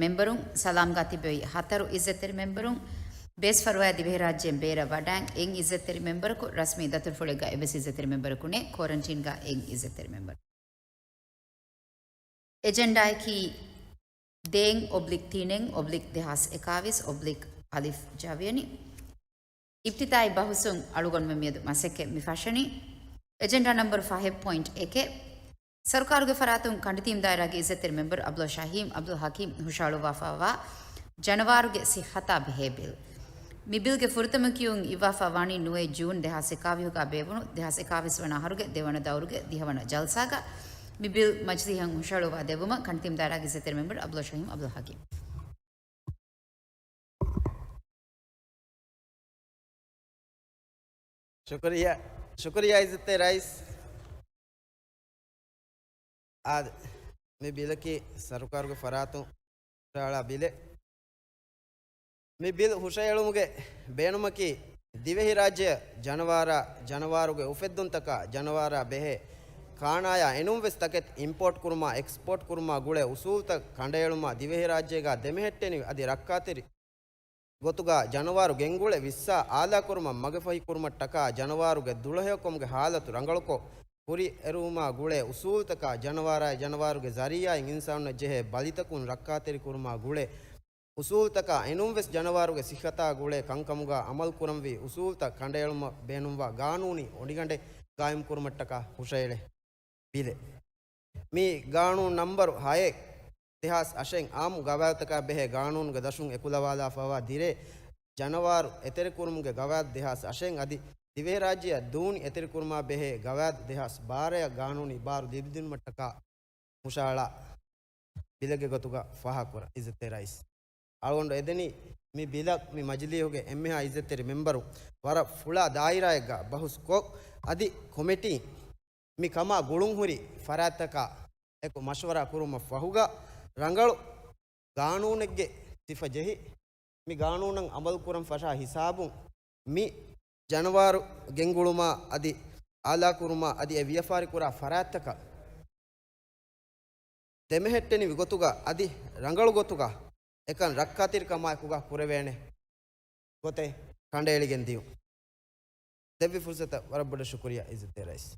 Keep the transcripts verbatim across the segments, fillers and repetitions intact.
މެމްބަރުން، ސަލާމްގާ ތިބެވި ހަތަރު އިއްޒަތްތެރި މެމްބަރުން، ބޭސް ފަރުވާޔާ ދިވެހިރާއްޖޭން ބޭރަށް ވަޑައިން އެއް އިއްޒަތްތެރި މެމްބަރަކު، ރަސްމީ ދަތުރުފުޅެއްގަ އެއްވެސް އިއްޒަތްތެރި މެމްބަރަކު ނެތް، ކޯރަންޓީންގަ އެއް އިއްޒަތްތެރި މެމްބަރު. އެޖެންޑާއަކީ ދޭއް އޮބްލިކް ތިނެއް އޮބްލިކް ދެހާސް އެކާވީސް އޮބްލިކް އަލިފް ޖަވިޔަނި. އިފްތިތާހީ ބަހުސުން އަޅުގަނޑުމެން މިއަދު މަސައްކަތް މި ފަށަނީ. އެޖެންޑާ ނަމްބަރު ފަހެއް ޕޮއިންޓް އެކެއް. ސަރުކާރުގެ ފަރާތުން ކަނޑިތީމް ދާއިރާގެ އިއްޒަތްތެރި މެމްބަރު އަބްދުﷲ ޝަހީމް އަބްދުލް ޙަކީމް ހުށައަޅުއްވާފައިވާ ޖަނަވާރުގެ ސިއްހަތާ ބެހޭ ބިލް. މި ބިލްގެ ފުރަތަމަ ކިޔުން އިއްވާފައި ވަނީ ނުވައެއް ޖޫން ދެހާސް އެކާވީހުގަ ބޭއްވުނު ދެހާސް އެކާވީސް ވަނަ އަހަރުގެ ދެވަނަ ދައުރުގެ ދިހަވަނަ ޖަލްސާގަ. މި ބިލް މަޖިލީހަށް ހުށައަޅުއްވާ ދެއްވުމަށް ކަނޑިތީމް ދާއިރާގެ އިއްޒަތްތެރި މެމްބަރު އަބްދުﷲ ޝަހީމް އަބްދުލް ޙަކީމް. ޝުކުރިއްޔާ، ޝުކުރިއްޔާ އިއްޒަތްތެރި ރައީސް. އާދެ، މި ބިލަކީ ސަރުކާރުގެ ފަރާތުން ހުށައަޅާ ބިލެއް. މި ބިލް ހުށައެޅުމުގެ ބޭނުމަކީ، ދިވެހިރާއްޖެއަށް ޖަނަވާރާ، ޖަނަވާރުގެ އުފެއްދުންތަކާ ޖަނަވާރާ ބެހޭ ކާނާޔާ އެނޫންވެސް ތަކެތި އިމްޕޯޓް ކުރުމާ، އެކްސްޕޯޓް ކުރުމާ ގުޅޭ އުސޫލުތައް ކަނޑައެޅުމާ، ދިވެހިރާއްޖޭގާ ދެމެހެއްޓެނިވި އަދި ރައްކާތެރި ގޮތުގާ ޖަނަވާރު ގެންގުޅެ ވިއްސާ އާލާކުރުމަށް މަގެފަހި ކުރުމަށްޓަކާ ޖަނަވާރުގެ ދުޅަހެޔޮކަމުގެ ހާލަތު ރަނގަޅުކޮށް، ކުރިއެރުވުމާ ގުޅޭ އުސޫލުތަކާ ޖަނަވާރާއި ޖަނަވާރުގެ ޒަރީއާއިން އިންސާނުންނަށް ޖެހޭ ބަލިތަކުން ރައްކާތެރި ކުރުމާ ގުޅޭ އުސޫލުތަކާ އެނޫންވެސް ޖަނަވާރުގެ ސިއްހަތާ ގުޅޭ ކަންކަމުގާ އަމަލު ކުރަންވީ އުސޫލުތައް ކަނޑައެޅުމަށް ބޭނުންވާ ގާނޫނީ އޮނިގަނޑެއް ގާއިމް ކުރުމަށްޓަކާ ހުށައެޅޭ ބިލެއް. މި ގާނޫނު ނަންބަރު ހައެއް، ދެހާސް އަށެއް އާއްމު ގަވާއިދުތަކާ ބެހޭ ގާނޫނުގެ ދަށުން އެކުލަވާލާފައިވާ ދިރޭ، ޖަނަވާރު އެތެރެކުރުމުގެ ގަވާއިދު ދެހާސް އަށެއް އަދި ދިވެހިރާއްޖެއަށް ދޫނި އެތެރެކުރުމާ ބެހޭ ގަވާއިދު ދެހާސް ބާރައަށް ގާނޫނީ ބާރު ލިބިދިނުމަށްޓަކާ ހުށައަޅާ ބިލެއްގެ ގޮތުގަ ފާހަގަކުރަން. އިއްޒަތްތެރި ރައީސް، އަޅުގަނޑު އެދެނީ މި ބިލަށް މި މަޖިލީހުގެ އެންމެހާ އިއްޒަތްތެރި މެމްބަރު ވަރަށް ފުޅާ ދާއިރާއެއްގަ ބަހުސްކޮށް، އަދި ކޮމިޓީ މި ކަމާ ގުޅުންހުރި ފަރާތްތަކާ އެކު މަޝްވަރާ ކުރުމަށް ފަހުގަ، ރަނގަޅު ގާނޫނެއްގެ ސިފަ ޖެހި، މި ގާނޫނަށް އަމަލު ކުރަން ފަށާ ހިސާބުން މި ޖަނަވާރު ގެންގުޅުމާ އަދި އާލާކުރުމާ އަދި އެ ވިޔަފާރި ކުރާ ފަރާތްތަކަށް ދެމެހެއްޓެނިވި ގޮތުގަ އަދި ރަނގަޅު ގޮތުގަ އެކަން ރައްކާތެރިކަމާއެކުގަ ކުރެވޭނެ ގޮތެއް ކަނޑައެޅިގެން ދިޔުން. ދެއްވި ފުރުސަތަށް ވަރަށް ބޮޑަށް ޝުކުރިއްޔާ އިއްޒަތްތެރި ރައީސް.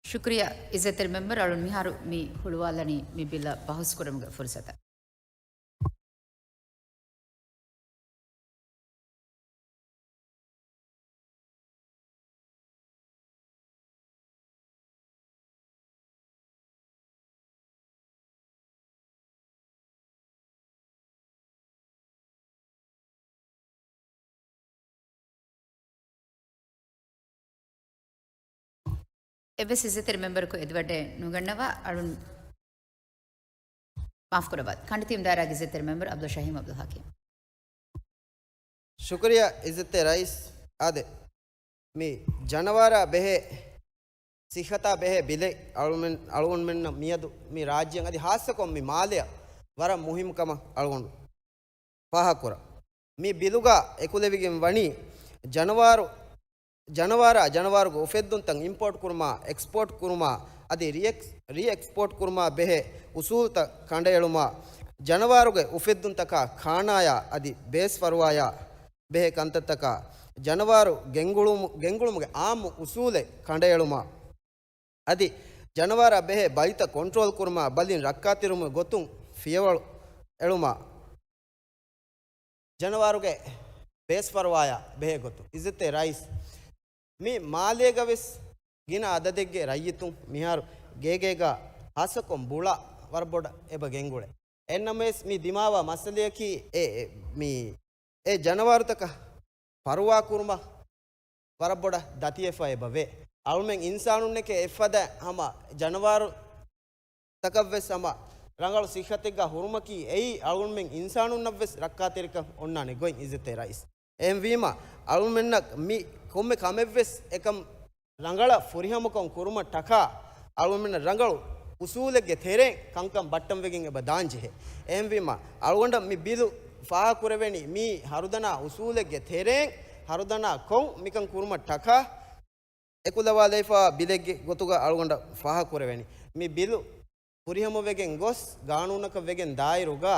ޝުކުރިއްޔާ އިއްޒަތްތެރި މެމްބަރު، އަޅުން މިހާރު މި ހުޅުވާލަނީ މި ބިލަށް ބަހުސް ކުރުމުގެ ފުރުސަތަށް. އެއްވެސް އިއްޒަތްތެރި މެމްބަރަކު އެދިވަޑައެއް ނުގަންނަވާ އަޅުން މާފުކުރައްވާ. ކަނޑިތީމް ދާއިރާގެ އިއްޒަތްތެރި މެމްބަރު އަބްދުﷲ ޝަހީމް އަބްދުލް ޙަކީމް. ޝުކުރިއްޔާ އިއްޒަތްތެރި ރައީސް. އާދެ، މި ޖަނަވާރާ ބެހޭ، ސިއްހަތާ ބެހޭ ބިލެއް އަޅުމެން، އަޅުގަނޑުމެންނަށް މިއަދު މި ރާއްޖެއަށް އަދި ހާއްސަކޮށް މި މާލެއަށް ވަރަށް މުހިއްމު ކަމަށް އަޅުގަނޑު ފާހަގަކުރަން. މި ބިލުގަ އެކުލެވިގެން ވަނީ ޖަނަވާރު، ޖަނަވާރާ ޖަނަވާރުގެ އުފެއްދުންތައް އިމްޕޯޓް ކުރުމާ، އެކްސްޕޯޓް ކުރުމާ އަދި ރީއެކްސް، ރީއެކްސްޕޯޓް ކުރުމާ ބެހޭ އުސޫލުތައް ކަނޑައެޅުމާ، ޖަނަވާރުގެ އުފެއްދުންތަކާ ކާނާޔާ އަދި ބޭސް ފަރުވާޔާ ބެހޭ ކަންތައްތަކާ، ޖަނަވާރު ގެންގުޅުމު، ގެންގުޅުމުގެ އާއްމު އުސޫލެއް ކަނޑައެޅުމާ، އަދި ޖަނަވާރާ ބެހޭ ބަލިތައް ކޮންޓްރޯލް ކުރުމާ، ބަލިން ރައްކާތެރިވުމުގެ ގޮތުން ފިޔަވަޅު އެޅުމާ، ޖަނަވާރުގެ ބޭސް ފަރުވާޔާ ބެހޭ ގޮތުން. އިއްޒަތްތެރި ރައީސް، މި މާލޭގަ ވެސް ގިނަ އަދަދެއްގެ ރައްޔިތުން މިހާރު ގޭގޭގަ ހާއްސަކޮށް ބުޅަ ވަރަށް ބޮޑަށް އެބަ ގެންގުޅޭ. އެހެންނަމަވެސް މި ދިމާވާ މައްސަލަޔަކީ އެ، އެ، މި އެ ޖަނަވާރުތަކަށް ފަރުވާ ކުރުމަށް ވަރަށް ބޮޑަށް ދަތިވެފަ އެބަ ވޭ. އަޅުމެން އިންސާނުންނެކޭ އެއްފަދަ ހަމަ ޖަނަވާރު ތަކަށްވެސް ހަމަ ރަނގަޅު ސިއްހަތެއްގަ ހުރުމަކީ އެއީ އަޅުގަނޑުމެން އިންސާނުންނަށްވެސް ރައްކާތެރިކަން އޮންނާނެ ގޮތް އިއްޒަތްތެރި ރައީސް. އެހެންވީމަ، އަޅުގަނޑުމެންނަށް މި ކޮންމެ ކަމެއްވެސް އެކަން ރަނގަޅަށް ފުރިހަމަކޮށް ކުރުމަށްޓަކާ، އަޅުގަނޑުމެންނަށް ރަނގަޅު އުސޫލެއްގެ ތެރެއިން ކަންކަން ބައްޓަންވެގެން އެބަ ދާންޖެހޭ. އެހެންވީމަ، އަޅުގަނޑަށް މި ބިލު ފާހަގަކުރެވެނީ މި ހަރުދަނާ އުސޫލެއްގެ ތެރެއިން ހަރުދަނާ ކޮށް މިކަން ކުރުމަށްޓަކާ، އެކުލަވާލައިފާ ބިލެއްގެ ގޮތުގަ އަޅުގަނޑަށް ފާހަގަކުރެވެނީ. މި ބިލު ފުރިހަމަވެގެން ގޮސް، ގާނޫނަކަށް ވެގެން ދާއިރުގަ،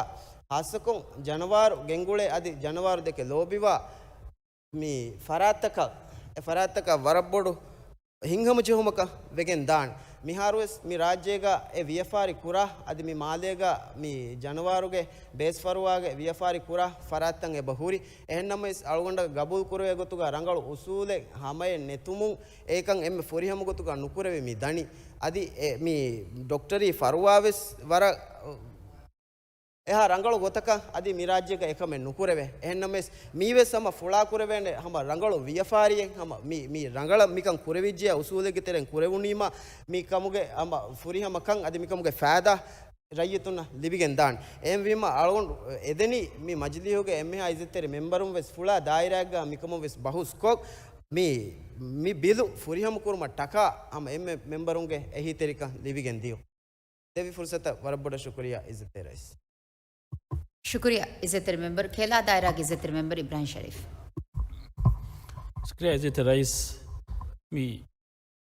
ހާއްސަކޮށް ޖަނަވާރު ގެންގުޅޭ އަދި ޖަނަވާރު ދެކެ ލޯބިވާ މި ފަރާތްތަކަށް، އެ ފަރާތްތަކަށް ވަރަށް ބޮޑު ހިތްހަމަޖެހުމަކަށް ވެގެން ދާނެ. މިހާރުވެސް މި ރާއްޖޭގަ އެ ވިޔަފާރި ކުރާ، އަދި މި މާލޭގަ މި ޖަނަވާރުގެ ބޭސްފަރުވާގެ ވިޔަފާރި ކުރާ ފަރާތްތައް އެބަ ހުރި. އެހެންނަމަވެސް، އަޅުގަނޑަށް ގަބޫލު ކުރެވޭ ގޮތުގަ ރަނގަޅު އުސޫލެއް ހަމައެއް ނެތުމުން، އެކަން އެންމެ ފުރިހަމަ ގޮތުގަ ނުކުރެވި މި ދަނީ. އަދި އެ މި ޑޮކްޓަރީ ފަރުވާވެސް ވަރަށް އެހާ ރަނގަޅު ގޮތަކަށް އަދި މި ރާއްޖޭގަ އެކަމެއް ނުކުރެވޭ. އެހެންނަމަވެސް، މީވެސް ހަމަ ފުޅާ ކުރެވޭނެ ހަމަ ރަނގަޅު ވިޔަފާރިއެއް، ހަމަ މި، މި ރަނގަޅަށް މިކަން ކުރެވިއްޖެޔާ އުސޫލެއްގެ ތެރެއިން ކުރެވުނީމާ، މި ކަމުގެ ހަމަ ފުރިހަމަ ކަން އަދި މިކަމުގެ ފައިދާ ރައްޔިތުންނަށް ލިބިގެން ދާނެ. އެހެންވީމަ، އަޅުގަނޑު އެދެނީ މި މަޖިލީހުގެ އެންމެހާ އިއްޒަތްތެރި މެމްބަރުން ވެސް ފުޅާ ދާއިރާއެއްގަ މިކަމުން ވެސް ބަހުސްކޮށް، މި، މި ބިލު ފުރިހަމަ ކުރުމަށް ޓަކާ ހަމަ އެންމެ މެމްބަރުންގެ އެހީތެރިކަން ލިބިގެން ދިޔުން. ދެއްވި ފުރުސަތަށް ވަރަށް ބޮޑަށް ޝުކުރިއްޔާ އިއްޒަތްތެރި ރައީސް. ޝުކުރިއްޔާ އިއްޒަތްތެރި މެމްބަރު، ކެލާ ދާއިރާގެ އިއްޒަތްތެރި މެމްބަރު އިބްރާހިމް ޝަރީފް. ޝުކުރިއްޔާ އިއްޒަތްތެރި ރައީސް. މި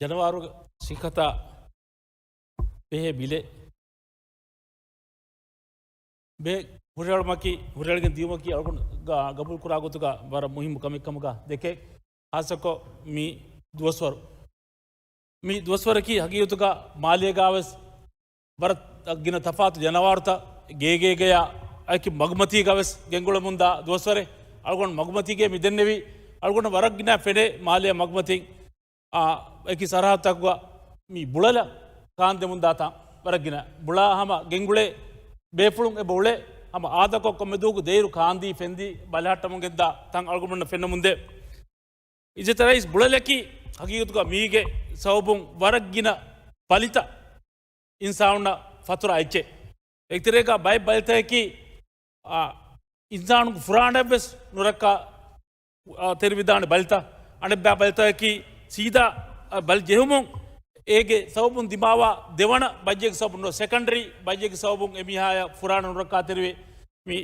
ޖަނަވާރު ސިކަތާ ބެހޭ ބިލެއް ބެ ހުށަހެޅުމަކީ، ހުށަހެޅިގެން ދިޔުމަކީ އަޅުގަނޑު ގަ-، ގަބޫލު ކުރާ ގޮތުގަ ވަރަށް މުހިއްމު ކަމެއް ކަމުގަ ދެކޭ. ހާއްސަކޮށް މި ދުވަސްވަރު، މި ދުވަސްވަރަކީ ހަގީގަތުގަ މާލޭގަވެސް ވަރަށް ގިނަ ތަފާތު ޖަނަވާރުތައް ގޭގޭގަޔާ އައިކި މަގުމަތީގަވެސް ގެންގުޅެމުންދާ ދުވަސްވަރެއް. އަޅުގަނޑު މަގުމަތީގެ މި ދެންނެވީ، އަޅުގަނޑު ވަރަށް ގިނަ ފެނޭ މާލޭ މަގުމަތީ އާ، އެކި ސަރަހައްދުތަކުގަ މި ބުޅަލަ ކާންދެމުންދާ ތަން ވަރަށް ގިނަ. ބުޅާ ހަމަ ގެންގުޅޭ ބޭފުޅުން އެބަ އުޅޭ. ހަމަ އާދަކޮށް ކޮންމެ ދުވަހަކު ދޭއިރު ކާންދީ ފެންދީ ބަލަހައްޓަމުން ގެންދާ ތަން އަޅުގަނޑުމެންނަށް ފެންނަމުންދޭ. އިއްޒަތްތެރި ރައީސް، ބުޅަލަކީ ހަގީގަތުގަ މީގެ ސަބަބުން ވަރަށް ގިނަ ބަލިތައް އިންސާނުންނަށް ފަތުރާ އެއްޗެއް. އެއްތެރޭގަ ބައެއް ބަލިތަކަކީ، އާ، އިންސާނުގެ ފުރާނައަށްވެސް ނުރައްކާ، އާ، ތެރިވިދާނެ ބަލިތައް. އަނެއްބައި ބަލިތަކަކީ ސީދާ، އާ، ބަލި ޖެހުމުން އޭގެ ސަބަބުން ދިމާވާ ދެވަނަ ބައްޔެއްގެ ސަބަބުން ނުވަ، ސެކަންޑަރީ ބައްޔެއްގެ ސަބަބުން އެމީހާޔަށް ފުރާނަ ނުރައްކާތެރިވޭ މި،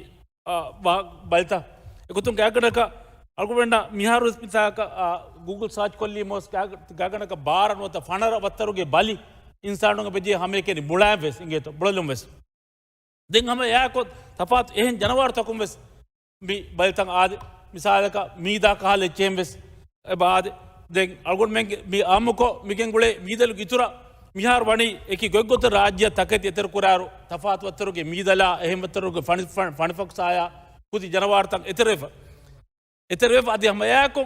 އާ، ވާ-، ބަލިތައް. އެގޮތުން ގާތްގަނޑަކަށް އަޅުގަނޑަށް މިހާރުވެސް މިސާލަކަށް، އާ، ގޫގުލް ސާޗް ކޮށްލީމަވެސް ގާ-، ގާތްގަނޑަކަށް ބާރަ ނުވަތަ ފަނަރަ ވައްތަރުގެ ބަލި އިންސާނުން އެބަޖެހޭ ހަމައެކަނި ބުޅާއިން ވެސް އިނގޭތޯ، ބުޅަލުން ވެސް. ދެން ހަމަ އެއާކޮށް ތަފާތު އެހެން ޖަނަވާރުތަކުން ވެސް މި ބަލިތައް އާދެ. މިސާލަކަށް މީދާ ކަހަލަ އެއްޗެހިން ވެސް އެބަ އާދެ. ދެން އަޅުގަނޑުމެންގެ މި އާއްމުކޮށް މި ގެންގުޅޭ މީދަލުގެ އިތުރަށް މިހާރު ވަނީ އެކި ގޮތްގޮތަށް ރާއްޖެއަށް ތަކެތި އެތެރެ ކުރާއިރު، ތަފާތު ވައްތަރުގެ މީދަލާ އެހެން ވައްތަރުގެ ފަނި-، ފަ-، ފަނިފަކްސާޔާ ކުދި ޖަނަވާރުތައް އެތެރެވެފަ. އެތެރެވެފަ އަދި ހަމަ އެއާއެކު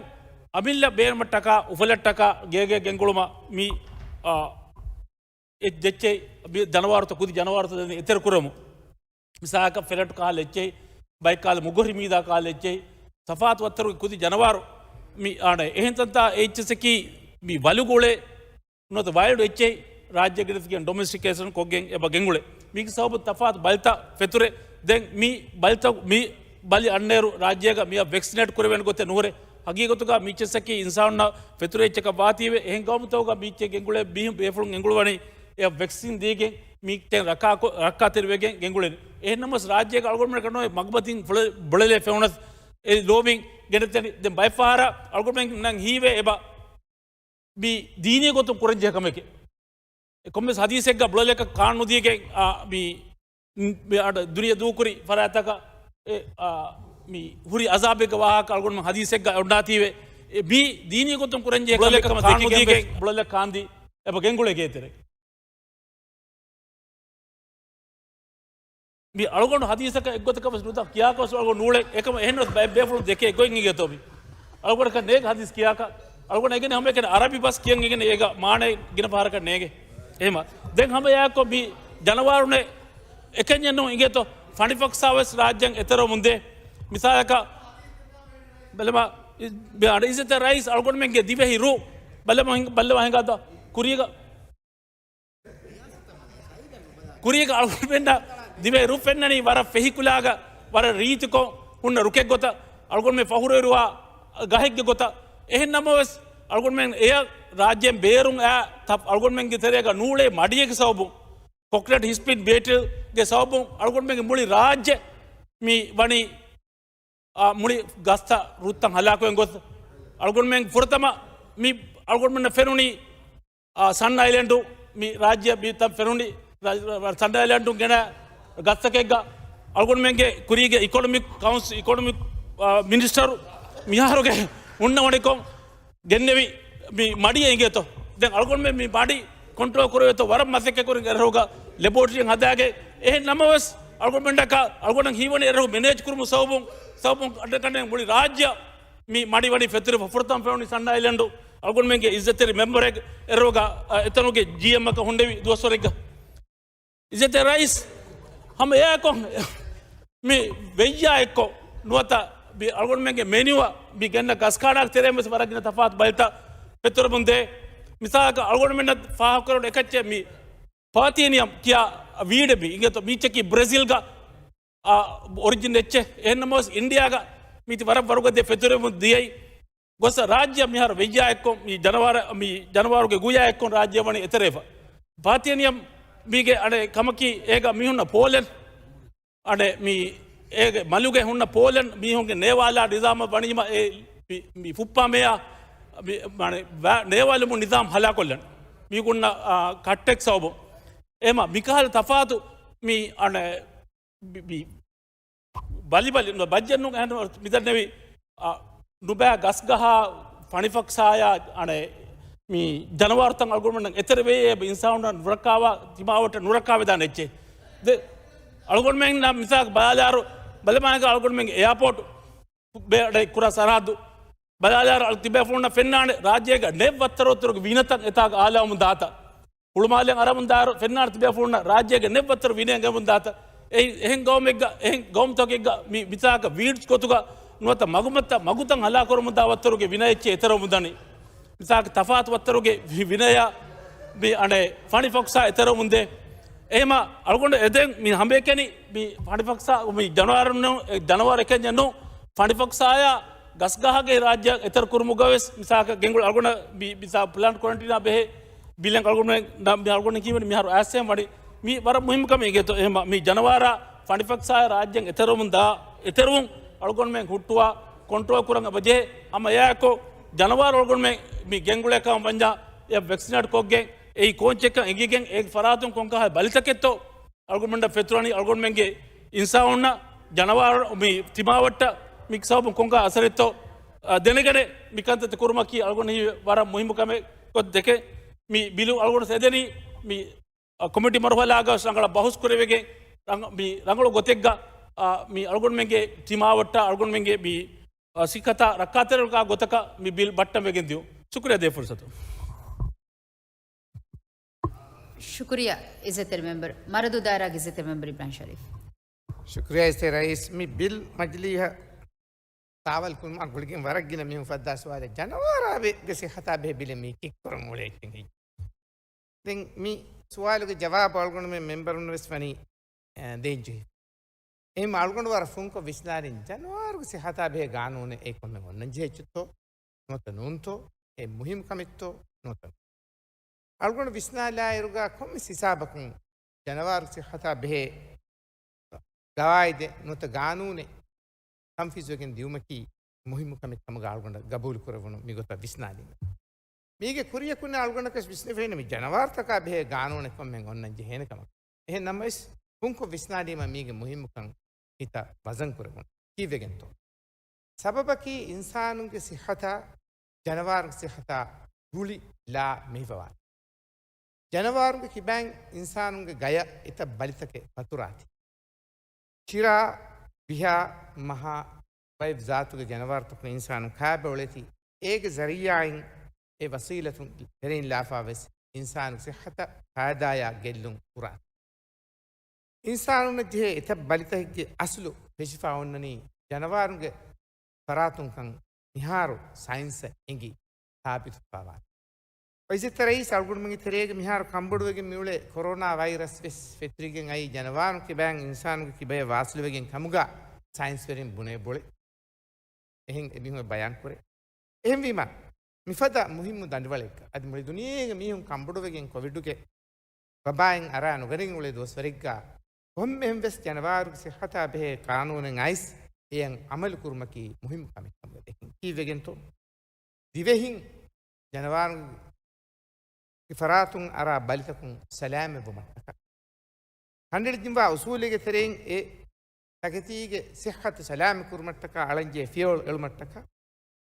އަމިއްލަ ބޭނުމަށްޓަކާ، އުފަލަށްޓަކާ ގޭގޭ ގެންގުޅުމަށް މި، އާ، އެ ދެއްޗެއް ބި-، ޖަނަވާރުތައް، ކުދި ޖަނަވާރުތައް ދެން އެތެރެ ކުރަމު. މިސާލަކަށް ފެރެޓް ކަހަލަ އެއްޗެހި، ބައެއް ކަހަލަ މުގޮހި މީދާ ކަހަލަ އެއްޗެހި، ތަފާތު ވައްތަރުގެ ކުދި ޖަނަވާރު މި އާނެ. އެހެން ތަންތާ އެއްޗެސަކީ މި ވަލުގުޅޭ ނުވަތަ ވައިލްޑް އެއްޗެހި ރާއްޖޭގެ ގެނެސްގެން ޑޮމެސްޓިކޭޝަން ކޮށްގެން އެބަ ގެންގުޅޭ. މީގެ ސަބަބުން ތަފާތު ބަލިތައް ފެތުރޭ. ދެން މި ބަލިތައް، މި ބަލި އަންނައިރު ރާއްޖޭގަ މިއަށް ވެކްސިނޭޓް ކުރެވޭނެ ގޮތެއް ނުހުރޭ. ހަގީގަތުގަ މި އެއްޗެސަކީ އިންސާނުންނަށް ފެތުރޭ އެއްޗަކަށް ވާތީވެ، އެހެން ގައުމުތަކުގަ މި އެއްޗެއް ގެންގުޅޭ މީހުން ބޭފުޅުން އެނގުޅުވަނީ އެއަށް ވެކްސިން ދީގެން މި ތެން ރައްކާކޮ-، ރައްކާތެރިވެގެން ގެންގުޅެނީ. އެހެންނަމަވެސް ރާއްޖޭގަ އަޅުގަނޑުމެން ކަންނޯ މަގުމަތިން ފުޅެ-، ބުޅެލޭ ފެނުނަސް އެ ލޯބިން ގެނެސްދެނީ. ދެން ބައެއް ފަހަރަށް އަޅުގަނޑުމެންނަށް ހީވޭ އެބަ މި ދީނީ ގޮތުން ކުރަންޖެހޭ ކަމެކޭ. އެ ކޮންމެސް ހަދީސެއްގަ ބުޅަލަކަށް ކާން ނުދީގެން، އާ، މި، މި އަޑަ ދުނިޔެ ދޫކުރި ފަރާތަކަށް އެ، އާ، މި ހުރި އަޒާބެއްގެ ވާހަކަ އަޅުގަނޑު ހަދީސެއްގަ އޮންނާތީވެ. އެ މި ދީނީ ގޮތުން ކުރަންޖެހޭ ކަމެއް ކަމަށް ދީގެން ވެސް ބުޅަލަކަށް ކާންދީ އެބަ ގެންގުޅޭ ގޭތެރެ. މި އަޅުގަނޑު ހަދީސަކަށް އެއްގޮތަކަށް ވެސް ނުދާ ކިޔާކަށް ވެސް އަޅުގަނޑު ނޫޅޭ. އެކަމަށް އެހެން ވެސް ބައެއް ބޭފުޅުން ދެކޭ ގޮތް އިނގޭތޯ މި. އަޅުގަނޑަކަށް ނޭގެ ހަދީސް ކިޔާކަށް. އަޅުގަނޑު އެގެން ހަމައެކަނި އަރަބި ބަސް ކިޔަން އެގެން އޭގަ މާނައެއް ގިނަ ފަހަރަކަށް ނޭގެ. އެހެމަ. ދެން ހަމަ އެއާއެކު މި ޖަނަވާރުނެއް އެކަންޏެއް ނޫން އިނގޭތޯ. ފަނިފަކްސާ ވެސް ރާއްޖެން އެތެރެވަމުންދޭ. މިސާލަކަށް ބަލަމާ، އި-، މި އަޑު އިއްޒަތްތެރި ރައީސް އަޅުގަނޑުމެންގެ ދިވެހި ރުއް ބަލަމާ ހިނގ-، ބަލަމާ ހިނގާތޯ. ކުރީގަ ކުރީގަ އަޅުގަނޑުމެންނަށް ދިވެހި ރުއް ފެންނަނީ ވަރަށް ފެހިކުލާގަ، ވަރަށް ރީތިކޮށް ހުންނަ ރުކެއްގޮތަށް، އަޅުގަނޑުމެން ފަޚުރުވެރިވާ ގަހެއްގެ ގޮތަށް. އެހެން ނަމަވެސް، އަޅުގަނޑުމެން އެޔަށް ރާއްޖޭން ބޭރުން އައި ތަ-، އަޅުގަނޑުމެންގެ ތެރޭގަ ނޫޅޭ މަޑިއެއްގެ ސަބަބުން، ކޮކްނެޓް ހިސްޕިން ބޭޓިލްގެ ސަބަބުން އަޅުގަނޑުމެންގެ މުޅި ރާއްޖެ މި ވަނީ އާ، މުޅި ގަސްތައް ރުއްތައް ހަލާކުވެން ގޮސް، އަޅުގަނޑުމެން ފުރަތަމަ މި އަޅުގަނޑުމެންނަށް ފެނުނީ، އާ، ސަން އައިލެންޑު މި ރާއްޖެ މިތަން ފެނުނީ. ސަންޑް އައިލެންޑުން ގެނަ ގަސްތަކެއްގަ އަޅުގަނޑުމެންގެ ކުރީގެ އިކޮނޮމިކް ކައުންސި، އިކޮނޮމިކް، އާ، މިނިސްޓަރު މިހާރުގެ ހުންނަވަނިކޮށް ގެންނެވި މި މަޑިއެއް އިނގޭތޯ. ދެން އަޅުގަނޑުމެން މި މަޑި ކޮންޓްރޯލް ކުރެވޭތޯ ވަރަށް މަސައްކަތް ކުރިން އެރަހުގަ ލެބޯޓްރީއެއް ހަދާގެ. އެހެން ނަމަވެސް އަޅުގަނޑުމެންނަކަށް އަޅުގަނޑަށް ހީވަނީ އެރަހު މެނޭޖް ކުރުމު ސަބަބުން، ސަބަބުން އަނެއްކާ މުޅި ރާއްޖެ މި މަޑި ވަނީ ފެތުރިފަ. ފުރަތަމަ ފެނުނީ ސަންޑް އައިލެންޑު އަޅުގަނޑުމެންގެ އިއްޒަތްތެރި މެމްބަރެއް އެރަހުގަ، އަ، އެތަނުގެ ޖީއެމްއަކަށް ހުންނެވި ދުވަސްވަރެއްގަ. އިއްޒަތްތެރި ރައީސް ހަމަ އެއާއެކު މި ވެއްޔާ އެއްކޮށް ނުވަތަ މި އަޅުގަނޑުމެންގެ މެނިއުއަށް މި ގެންނަ ގަސް ކާޑާގެ ތެރެއިން ވެސް ވަރަށް ގިނަ ތަފާތު ބަލިތައް ފެތުރެމުން ދޭ. މިސާލަކަށް އަޅުގަނޑުމެންނަށް ފާހަގަކުރެވުނު އެކައްޗެއް މި ޕާތީނިއަމް ކިޔާ ވީޑެއް މި އިނގޭތޯ. މީ އެއްޗަކީ ބްރެޒިލްގަ، އާ، އޮރިޖިން އެއްޗެއް. އެހެން ނަމަވެސް އިންޑިއާގަ މީތި ވަރަށް ވަރުގަދަ ފެތުރެމުން ދިޔައީ. ގޮސް ރާއްޖެއަށް މިހާރު ވެއްޔާ އެއްކޮށް މި ޖަނަވާރަ، މި ޖަނަވާރުގެ ގުޔާ އެއްކޮށް ރާއްޖެ ވަނީ އެތެރޭފަ. ޕާތީނިއަމް މީގެ އަނެއް ކަމަކީ އޭގަ މި ހުންނަ ޕޯލެން، އަނެއް މި އޭގެ މަލުގެ ހުންނަ ޕޯލެން މީހުންގެ ނޭވާލާ ނިޒާމަށް ވަނީމަ އެ މި، މި ފުއްޕާ މޭޔާ މި، މަނެ، ވަ-، ނޭވާލުމުން ނިޒާމް ހަލާކޮށްލަން. މީގުންނަ، އާ، ކައްޓެއް ސަބަބު. އެމަ މިކަހަލަ ތަފާތު މި އަނެއް ބި-، ބި-، ބަލި ބަލި ނު ބައްޖެއް ނު އެހެން މިދަންނެވި، އަ، ނުބައި ގަސްގަހާ ފަނިފަކްސާޔާ އަނެއް މި ޖަނަވާރުތައް އަޅުގަނޑުމެންނަށް އެތެރެވޭ އިންސާނުންނަށް ނުރައްކާވާ ތިމާވައްޓަށް ނުރައްކާވެދާނެ އެއްޗެއް. ދެ، އަޅުގަނޑުމެން ނަ މިސާލަކަށް ބަލާލާރު ބަލަމާގަ އަޅުގަނޑުމެންގެ އެއާޕޯޓް ބޭ އަޑެއް ކުރާ ސަރަހައްދު ބަލާލާރު އަޅު ތިބޭފުޅުންނަށް ފެންނާނެ ރާއްޖޭގަ ނެތް ވައްތަރު ވައްތަރުގެ ވީނަތައް އެތާގަ އާލާވަމުން ދާތަ. ހުޅުމާލެއަށް އަރަމުން ދާއިރު ފެންނާނެ ތިބޭފުޅުންނަށް ރާއްޖޭގެ ނެތް ވައްތަރު ވީނައެއް ގެނެވުން ދާތަ. އެ، އެހެން ގައުމެއްގަ، އެހެން ގައުމުތަކެއްގަ މި މިސާލަކަށް ވީޑްސް ގޮތުގަ ނުވަތަ މަގުމައްތަ، މަގުތައް ހަލާކުރަމުން ދާ ވައްތަރުގެ ވިނަ އެއްޗެއް އެތެރެވަމުން ދަނީ. މިސާލަކަށް ތަފާތު ވައްތަރުގެ ވި-، ވިނަޔާ މި އަނެއް ފަނި ފޮކްސާ އެތެރެވަމުން ދޭ. އެހެމަ އަޅުގަނޑު އެދެން މި ހަމައެކަނި މި ފަނި ފޮކްސާ މި ޖަނަވާރުން، އެ، ޖަނަވާރު އެކަންޏެއް ނޫން. ފަނި ފޮކްސާޔާ ގަސްގަހާގެ ރާއްޖެއަށް އެތެރެ ކުރުމުގަ ވެސް މިސާލަކަށް ގެންގުޅި އަޅުގަނޑަށް މި މިސާ ޕްލާންޓް ކޮރަންޓީނާ ބެހޭ ބިލެއް އަޅުގަނޑުމެން ނަ-، މި އަޅުގަނޑު ކީވަނީ މިހާރު އައިސް އެހެން ވަނީ. މީ ވަރަށް މުހިއްމު ކަމެއް އިނގޭތޯ. އެހެމަ މި ޖަނަވާރާ ފަނި ފޮކްސާޔާ ރާއްޖެއަށް އެތެރެވުން ދާ، އެތެރެވުން އަޅުގަނޑުމެން ހުއްޓުވާ ކޮންޓްރޯލް ކުރަން އެބަޖެހޭ. ހަމަ އެއާއެކު ޖަނަވާރު އަޅުގަނޑުމެން މި ގެންގުޅޭ ކަމަށް ވަންޏާ އެ ވެކްސިނޭޓް ކޮށްގެން އެއީ ކޯންޗެއްކަން އެނގިގެން އޭގެ ފަރާތުން ކޮންކަހަލަ ބަލިތަކެއްތޯ އަޅުގަނޑުމެންނަށް ފެތުރަނީ އަޅުގަނޑުމެންގެ އިންސާނުންނަށް ޖަނަވާރު މި ތިމާވައްޓަށް މި ސަބަބުން ކޮންކަހަލަ އަސަރެއްތޯ، އަ، ދެނެގަނެ މި ކަންތައްތައް ކުރުމަކީ އަޅުގަނޑު ހީވޭ ވަރަށް މުހިއްމު ކަމެއް ގޮތަށް ދެކެ. މި ބިލު އަޅުގަނޑު އެދެނީ މި، އަ، ކޮމިޓީ މަރުހަލާގަ ރަނގަޅަށް ބަހުސް ކުރެވިގެން ރަނގ-، މި ރަނގަޅު ގޮތެއްގަ، އަ، މި އަޅުގަނޑުމެންގެ ތިމާވައްޓަށް އަޅުގަނޑުމެންގެ މި، އަ، ސިއްހަތާ ރައްކާތެރިކާ ގޮތަކަށް މި ބިލް ބައްޓަން ވެގެން ދިޔުން. ޝުކުރިޔާ ދޭ ފުރުސަތު. ޝުކުރިޔާ އިއްޒަތްތެރި މެމްބަރު، މަރަދު ދާއިރާގެ އިއްޒަތްތެރި މެމްބަރު އިބްރާހިމް ޝަރީފް. ޝުކުރިޔާ އިއްޒަތްތެރި ރައީސް، މި ބިލް މަޖިލީހަށް ސާވަލް ކުރުމާ ގުޅިގެން ވަރަށް ގިނަ މީހުން ފައްދާ ސުވާލެއް، ޖަނަވާރާ ބެ-، ގެ ސިއްހަތާ ބެހޭ ބިލެއް މީ ކިކް ކުރަން އުޅޭ އެއްޗެއް ހެއްޔޭ؟ ދެން މި ސުވާލުގެ ޖަވާބު އަޅުގަނޑުމެން މެމްބަރުން ވެސް ވަނީ، އެ، ދޭން ޖެހިފަ. އެހެން އަޅުގަނޑު ވަރަށް ފުންކޮށް ވިސްނާލިން، ޖަނަވާރުގެ ސިއްހަތާ ބެހޭ ގާނޫނެއް އެއީ ކޮންމެ އޮންނަން ޖެހޭ އެއްޗެއްތޯ ނުވަތަ ނޫންތޯ؟ އެ މުހިއްމު ކަމެއްތޯ ނުވަތަ؟ އަޅުގަނޑު ވިސްނާލާއިރުގަ ކޮންމެސް ހިސާބަކުން ޖަނަވާރު ސިއްހަތާ ބެހޭ ގަވާއިދެއް ނުވަތަ ގާނޫނެއް ތަންފީޒުވެގެން ދިއުމަކީ މުހިއްމު ކަމެއް ކަމުގަ އަޅުގަނޑަށް ގަބޫލު ކުރެވުނު މިގޮތަށް ވިސްނާލީމަ. މީގެ ކުރިޔަކުން އަޅުގަނޑަކަށް ވިސްނެފައިން މި ޖަނަވާރުތަކާ ބެހޭ ގާނޫނެއް ކޮންމެ އޮންނަން ޖެހޭނެ ކަމަށް. އެހެން ނަމަވެސް ފުންކޮށް ވިސްނާލީމަ މީގެ މުހިއްމުކަން ހިތަށް ވަޒަން ކުރެވުނު. ކީއްވެގެންތޯ؟ ސަބަބަކީ އިންސާނުންގެ ސިއްހަތާ ޖަނަވާރުގެ ސިއްހަތާ ގުޅި ލާ މިވަވާނެ. ޖަނަވާރުންގެ ކިބައިން އިންސާނުންގެ ގަޔަށް އެތައް ބަލިތަކެއް ފަތުރާތީ. ކިރާ، ބިހާ، މަހާ، ބައެއް ޒާތުގެ ޖަނަވާރުތަކުން އިންސާނުން ކާބަ އުޅޭތީ، އޭގެ ޒަރީއާއިން އެ ވަސީލަތުން ތެރެއިން ލާފާ ވެސް އިންސާނު ސިއްހަތަށް ފައިދާޔާ ގެއްލުން ކުރާ. އިންސާނުންނަށް ޖެހޭ އެތައް ބަލިތަކެއްގެ އަސްލު ފެށިފަ އޮންނަނީ ޖަނަވާރުންގެ ފަރާތުންކަން މިހާރު ސައިންސަށް އެނގި ސާބިތުފަވާނެ. އިއްޒަތްތެރި ރައީސް، އަޅުގަނޑުމެންގެ ތެރޭގަ މިހާރު ކަންބޮޑުވެގެން މިއުޅޭ ކޮރޯނާ ވައިރަސް ވެސް ފެތުރިގެން އައީ ޖަނަވާރު ކިބައިން އިންސާނުގެ ކިބަޔަށް ވާސިލުވެގެން ކަމުގަ ސައިންސްވެރިން ބުނޭ ބޮޅެއް. އެހެން އެމީހުން ބަޔާން ކުރޭ. އެހެންވީމަ، މިފަދަ މުހިއްމު ދަނޑިވަޅެއްގަ އަދި މުޅި ދުނިޔޭގެ މީހުން ކަންބޮޑުވެގެން ކޮވިޑުގެ ވަބާއިން އަރާ ނުގަނެގެން އުޅޭ ދުވަސްވަރެއްގަ ކޮންމެހެން ވެސް ޖަނަވާރުގެ ސިއްހަތާ ބެހޭ ޤާނޫނެއް އައިސް އެއަށް އަމަލު ކުރުމަކީ މުހިއްމު ކަމެއް ކަމުގަ ދެކިން. ކީއްވެގެންތޯ؟ ދިވެހިން ޖަނަވާރުންގެ ފަރާތުން އަރާ ބަލިތަކުން ސަލާމަތްވުމަށްޓަކާ. ކަނޑައެޅިދިންވާ އުސޫލެއްގެ ތެރެއިން އެ ތަކެތީގެ ޞިއްޙަތު ސަލާމަތް ކުރުމަށްޓަކާ އަޅަންޖެހޭ ފިޔަވަޅު އެޅުމަށްޓަކާ،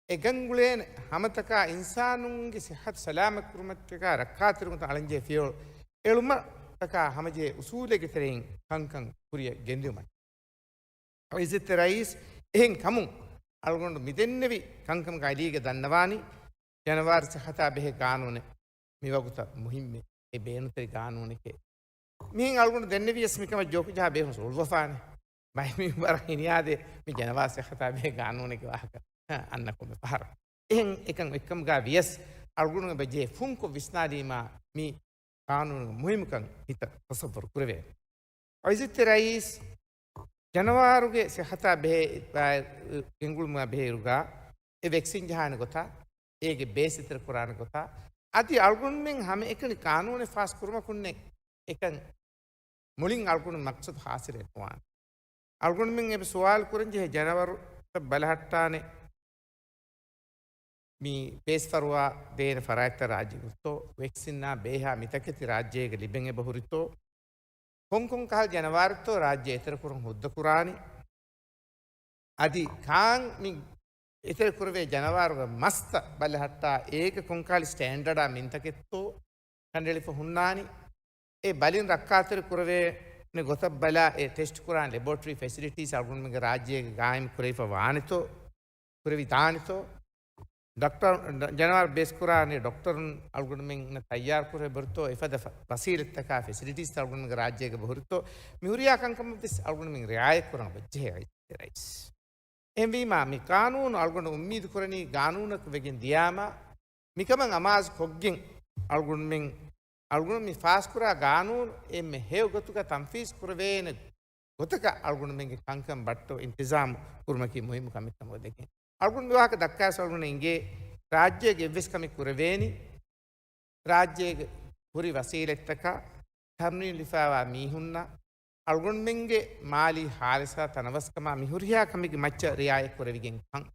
އެ ގަންގުޅޭނެ ހަމަތަކާ އިންސާނުންގެ ޞިއްޙަތު ސަލާމަތް ކުރުމަށްޓަކާ ރައްކާތެރިކަމަށް އަޅަންޖެހޭ ފިޔަވަޅު އެޅުމަށްޓަކާ ހަމަޖެހޭ އުސޫލެއްގެ ތެރެއިން ކަންކަން ކުރިއަށް ގެންދިއުމަށް. އިއްޒަތްތެރި ރައީސް، އެހެން ކަމުން އަޅުގަނޑު މިދެންނެވި ކަންކަމުގެ އަލީގަ ދަންނަވާނީ، ޖަނަވާރު ޞިއްޙަތާ ބެހޭ ގާނޫނެއް މިވަގުތަށް މުހިއްމެއް، އެ ބޭނުންތެރި ގާނޫނެކޭ. މިހެން އަޅުގަނޑު ދެންނެވިޔަސް މިކަމަށް ޖޯކި ޖަހާ ބޭފުޅުން ސުވަލުވެފާނެ. ބައެއް މިންވަރަށް ހިނިއާދޭ މި ޖަނަވާރު ޞިއްޙަތާ ބެހޭ ގާނޫނެއްގެ ވާހަކަ، އަންނަ ކޮންމެ ފަހަރަށް. އެހެން އެކަން އެއްކަމުގަ ވިޔަސް އަޅުގަނޑުމެން ބަޖެހޭ ފުންކޮށް ވިސްނާލީމާ މި ޤާނޫނުގެ މުހިއްމުކަން ހިތަށް ތަޞައްވަރު ކުރެވޭނެ. އިއްޒަތްތެރި ރައީސް، ޖަނަވާރުގެ ޞިއްޙަތާ ބެހޭ ގެންގުޅުމާ ބެހޭއިރުގަ އެ ވެކްސިން ޖަހާނެ ގޮތާ، އޭގެ ބޭސް އެތެރެ ކުރާނެ ގޮތާ، އަދި އަޅުގަނޑުމެން ހަމައެކަނި ޤާނޫނެއް ފާސް ކުރުމަކުންނެއް އެކަން މުޅިން އަޅުގަނޑު މަޤްޞަދު ޙާޞިލެއް ނުވާނެ. އަޅުގަނޑުމެން އެބަ ސުވާލު ކުރަންޖެހޭ ޖަނަވަރުތައް ބަލަހައްޓާނެ މި ބޭސް ފަރުވާ ދޭނެ ފަރާތްތައް ރާއްޖޭގައްތޯ، ވެކްސިންއާ ބޭހާ މިތަކެތި ރާއްޖޭގަ ލިބެން އެބަ ހުރިތޯ، ކޮންކޮން ކަހަލަ ޖަނަވާރެއްތޯ ރާއްޖެ އެތެރެކުރަން ހުއްދަކުރާނީ؟ އަދި ކާން މި އެތެރެކުރެވޭ ޖަނަވާރުގެ މަސްތައް ބަލަހައްޓާ އޭގަ ކޮންކަހަލަ ސްޓޭންޑަޑާ މިންތަކެއްތޯ ކަނޑައެޅިފަ ހުންނާނީ؟ އެ ބަލިން ރައްކާތެރިކުރެވޭނެ ގޮތަށް ބަލާ އެ ޓެސްޓް ކުރާނެ ލެބޯޓްރީ ފެސިލިޓީސް އަޅުގަނޑުމެންގެ ރާއްޖޭގަ ގާއިމް ކުރެވިފަ ވާނެތޯ؟ ކުރެވިދާނެތޯ؟ ޑޮކްޓަރު، ޖަނަވާރު ބޭސްކުރާނެ ޑޮކްޓަރުން އަޅުގަނޑުމެންނަށް ތައްޔާރުކުރެވޭ ބުރިތޯ، އެފަދަ ފަ-، ވަސީލަތްތަކާ ފެސިލިޓީސް އަޅުގަނޑުމެންގެ ރާއްޖޭގަ ބަހުރިތޯ، މި ހުރިހާ ކަންކަމަށްވެސް އަޅުގަނޑުމެން ރިޢާޔަތް ކުރަން އޮވެއްޖެހޭ އިއްޒަތްތެރި ރައީސް. އެހެންވީމާ، މި ޤާނޫނު އަޅުގަނޑު އުއްމީދު ކުރަނީ ޤާނޫނަކަށް ވެގެން ދިޔާމާ، މިކަމަށް އަމާޒު ކޮށްގެން އަޅުގަނޑުމެން، އަޅުގަނޑު މި ފާސްކުރާ ޤާނޫނު އެންމެ ހެޔޮ ގޮތުގަ ތަންފީޒު ކުރެވޭނެ ގޮތަކަށް އަޅުގަނޑުމެންގެ ކަންކަން ބައްޓަވަ އިންތިޒާމު ކުރުމަކީ މުހިއްމު ކަމެއް ކަމަށް ދެކެން. އަޅުގަނޑު މި ވާހަކަ ދައްކާސް އަޅުގަނޑު އިނގޭ، ރާއްޖޭގެ އެއްވެސް ކަމެއް ކުރެވޭނީ، ރާއްޖޭގެ ހުރި ވަސީލަތްތަކާ، ތަމްރީނު ލިފާވާ މީހުންނާ، އަޅުގަނޑުމެންގެ މާލީ ހާލަތާ ތަނަވަސްކަމާ މި ހުރިހާ ކަމެއްގެ މައްޗަށް ރިޢާޔަތް ކުރެވިގެން ކަން.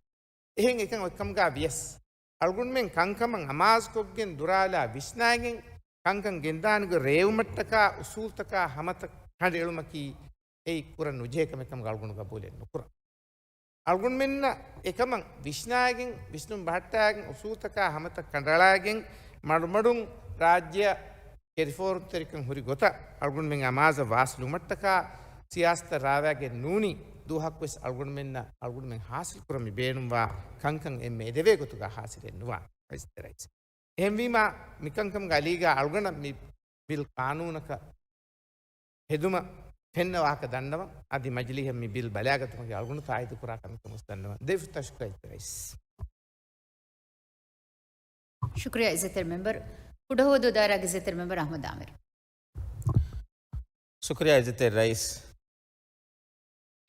އެހެން އެކަން އޮތްކަމުގަ ވިޔަސް، އަޅުގަނޑުމެން ކަންކަމަށް އަމާޒުކޮށްގެން ދުރާލާ ވިސްނާގެން ކަންކަން ގެންދާނެ ގޮތް ރޭވުމަށްޓަކާ އުސޫލްތަކާ ހަމަތައް ކަނޑައެޅުމަކީ އެއީ ކުރަން ނުޖެހޭ ކަމެއް ކަމުގަ އަޅުގަނޑު ގަބޫލެއް ނުކުރަން. އަޅުގަނޑުމެންނަށް އެކަމަށް ވިސްނާގެން، ވިސްނުން ބަހައްޓާގެން، އުސޫލްތަކާ ހަމަތައް ކަނޑައަޅާގެން، މަޑުމަޑުން ރާއްޖެއަށް ކެރިފޯރުތެރިކަން ހުރި ގޮތަށް އަޅުގަނޑުމެން އަމާޒަށް ވާސިލުވުމަށްޓަކާ ސިޔާސަތަށް ރާވާގެން ނޫނީ ދުވަހަކުވެސް އަޅުގަނޑުމެންނަށް އަޅުގަނޑުމެން ހާސިލްކުރަން މި ބޭނުންވާ ކަންކަން އެންމެ އެދެވޭ ގޮތުގަ ހާސިލެއް ނުވާނެ. އިއްޒަތްތެރި ރައީސް. އެހެންވީމާ، މިކަންކަމުގެ އަލީގަ އަޅުގަނޑަށް މި ބިލް ޤާނޫނަކަށް ހެދުމަށް ފެންނަ ވާހަކަ ދަންނަވަން. އަދި މަޖިލީހަށް މި ބިލް ބަލާގަތުމަކީ އަޅުގަނޑު ތާއީދު ކުރާ ކަމެއް ކަމަށް ދަންނަވަން. ދެފުށް ތަޝްކުރާ އިއްޒަތްތެރި ރައީސް. ޝުކުރިޔާ އިއްޒަތްތެރި މެމްބަރު. ކުޑަހުވަދޫ ދާއިރާގެ އިއްޒަތްތެރި މެމްބަރު އަޙްމަދު އާމިރު. ޝުކުރިޔާ އިއްޒަތްތެރި ރައީސް.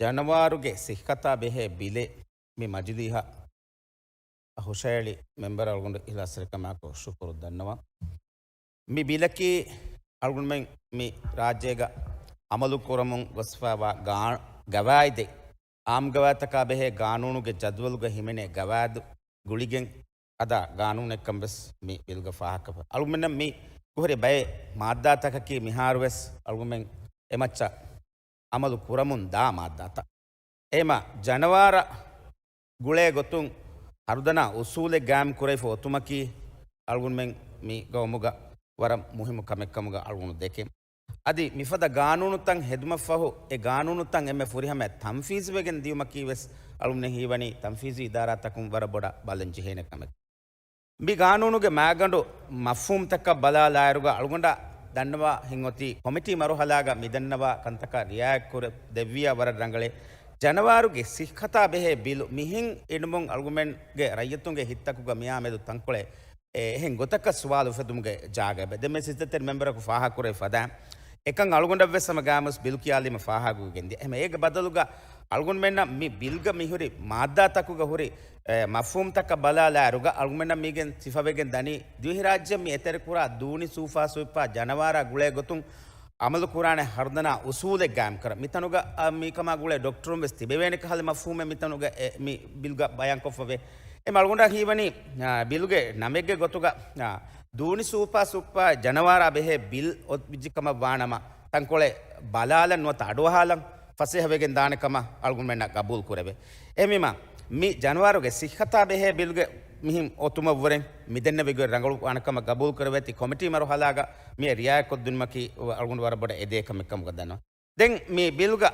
ޖަނަވާރުގެ ޞިއްޙަތާ ބެހޭ ބިލެއް މި މަޖިލީހަށް ހުށައެޅި މެމްބަރު އަޅުގަނޑު އިޚްލާޞްތެރިކަމާއެކު ޝުކުރު ދަންނަވަން. މި ބިލަކީ އަޅުގަނޑުމެން މި ރާއްޖޭގަ އަމަލު ކުރަމުން ގޮސްފައިވާ ގާ-، ގަވާއިދެއް، އާއްމު ގަވާއިދުތަކާ ބެހޭ ގާނޫނުގެ ޖަދުވަލުގަ ހިމެނޭ ގަވާއިދު ގުޅިގެން ހަދާ ގާނޫނެއްކަން ވެސް މި ބިލްގަ ފާހަގަކޮށްފަ. އަޅުގަނޑުމެންނަށް މި ހުރި ބައެއް މާއްދާތަކަކީ މިހާރު ވެސް އަޅުގަނޑުމެން އެމައްޗަށް އަމަލު ކުރަމުން ދާ މާއްދާތައް. އެހެމަ ޖަނަވާރަށް ގުޅޭ ގޮތުން ހަރުދަނާ އުސޫލެއް ގާއިމް ކުރެވިފަ އޮތުމަކީ އަޅުގަނޑުމެން މި ގައުމުގަ ވަރަށް މުހިއްމު ކަމެއްކަމުގަ އަޅުގަނޑު ދެކެން. އަދި މިފަދަ ގާނޫނުތައް ހެދުމަށްފަހު، އެ ގާނޫނުތައް އެންމެ ފުރިހަމަޔަށް ތަންފީޒުވެގެން ދިޔުމަކީ ވެސް އަޅުގަނޑުމެން ހީވަނީ ތަންފީޒީ އިދާރާތަކުން ވަރަށް ބޮޑަށް ބަލަން ޖެހޭނެ ކަމެއް. މި ގާނޫނުގެ މައިގަނޑު މަފްހޫމްތަކަށް ބަލާލާއިރުގަ އަޅުގަނޑަށް ދަންނަވާ ހިތްއޮތީ ކޮމިޓީ މަރުހަލާގަ މިދަންނަވާ ކަންތަކަށް ރިއާޔަތްކުރެ ދެއްވިޔާ ވަރަށް ރަނގަޅޭ. ޖަނަވާރުގެ ސިއްހަތާ ބެހޭ ބިލު މިހެން އިނުމުން އަޅުގަނޑުމެންގެ ރައްޔިތުންގެ ހިތްތަކުގަ މިއާ މެދު ތަންކޮޅެއް އެ އެހެން ގޮތަކަށް ސުވާލު އުފެދުމުގެ ޖާގައެވެ. ދެންމެ އިއްޒަތްތެރި މެމްބަރަކު ފާހަގަކުރެވި ފަދައިން އެކަން އަޅުގަނޑަށްވެސް ހަމަ ގާމުސް ބިލު ކިޔާލީމަ ފާހަގަވެގެން ދިޔަ. އެހެމަ އޭގެ ބަދަލުގަ އަޅުގަނޑުމެންނަށް މި ބިލްގަ މިހުރި މާއްދާތަކުގަ ހުރި، އެ، މަފްހޫމްތަކަށް ބަލާލާއިރުގަ އަޅުގަނޑަށް މީގެން ސިފަވެގެން ދަނީ ދިވެހިރާއްޖެ މި އެތެރެކުރާ ދޫނި ސޫފާ ސުއިފާ ޖަނަވާރާ ގުޅޭ ގޮތުން އަމަލު ކުރާނެ ހަރުދަނާ އުސޫލެއް ގާއިމް ކުރަން. މިތަނުގަ، އަ، މިކަމާ ގުޅޭ ޑޮކްޓަރުން ވެސް ތިބެވޭނެ ކަހަލަ މަފްހޫމެއް މިތަނުގަ އެ، މި ބިލްގަ ބަޔާންކޮށްފަވޭ. އެ އަޅުގަނޑަށް ހީވަނީ، އާ، ބިލުގެ ނަމެއްގެ ގޮތުގަ، އާ، ދޫނި ސޫޕާ ސުއްޕާ ޖަނަވާރާ ބެހޭ ބިލް އޮތްވިއްޖި ކަމަށް ވާނަމަ، ތަންކޮޅެއް ބަލާލަން ނުވަތަ އަޑުއަހާލަން ފަސޭހަވެގެން ދާނެ ކަމަށް އަޅުގަނޑުމެންނަށް ގަބޫލު ކުރެވޭ. އެހެންވީމާ، މި ޖަނަވާރުގެ ސިއްހަތާ ބެހޭ ބިލްގެ މިހެން އޮތުމަށްވުރެ މިދެންނެވި ގޮތް ރަނގަޅު ވާނެ ކަމަށް ގަބޫލު ކުރެވޭތީ ކޮމިޓީ މަރުހަލާގަ މިއަށް ރިއާޔަތްކޮށްދިނުމަކީ އަޅުގަނޑު ވަރަށް ބޮޑަށް އެދޭ ކަމެއް ކަމުގަ ދަންނަވަން. ދެން މި ބިލްގަ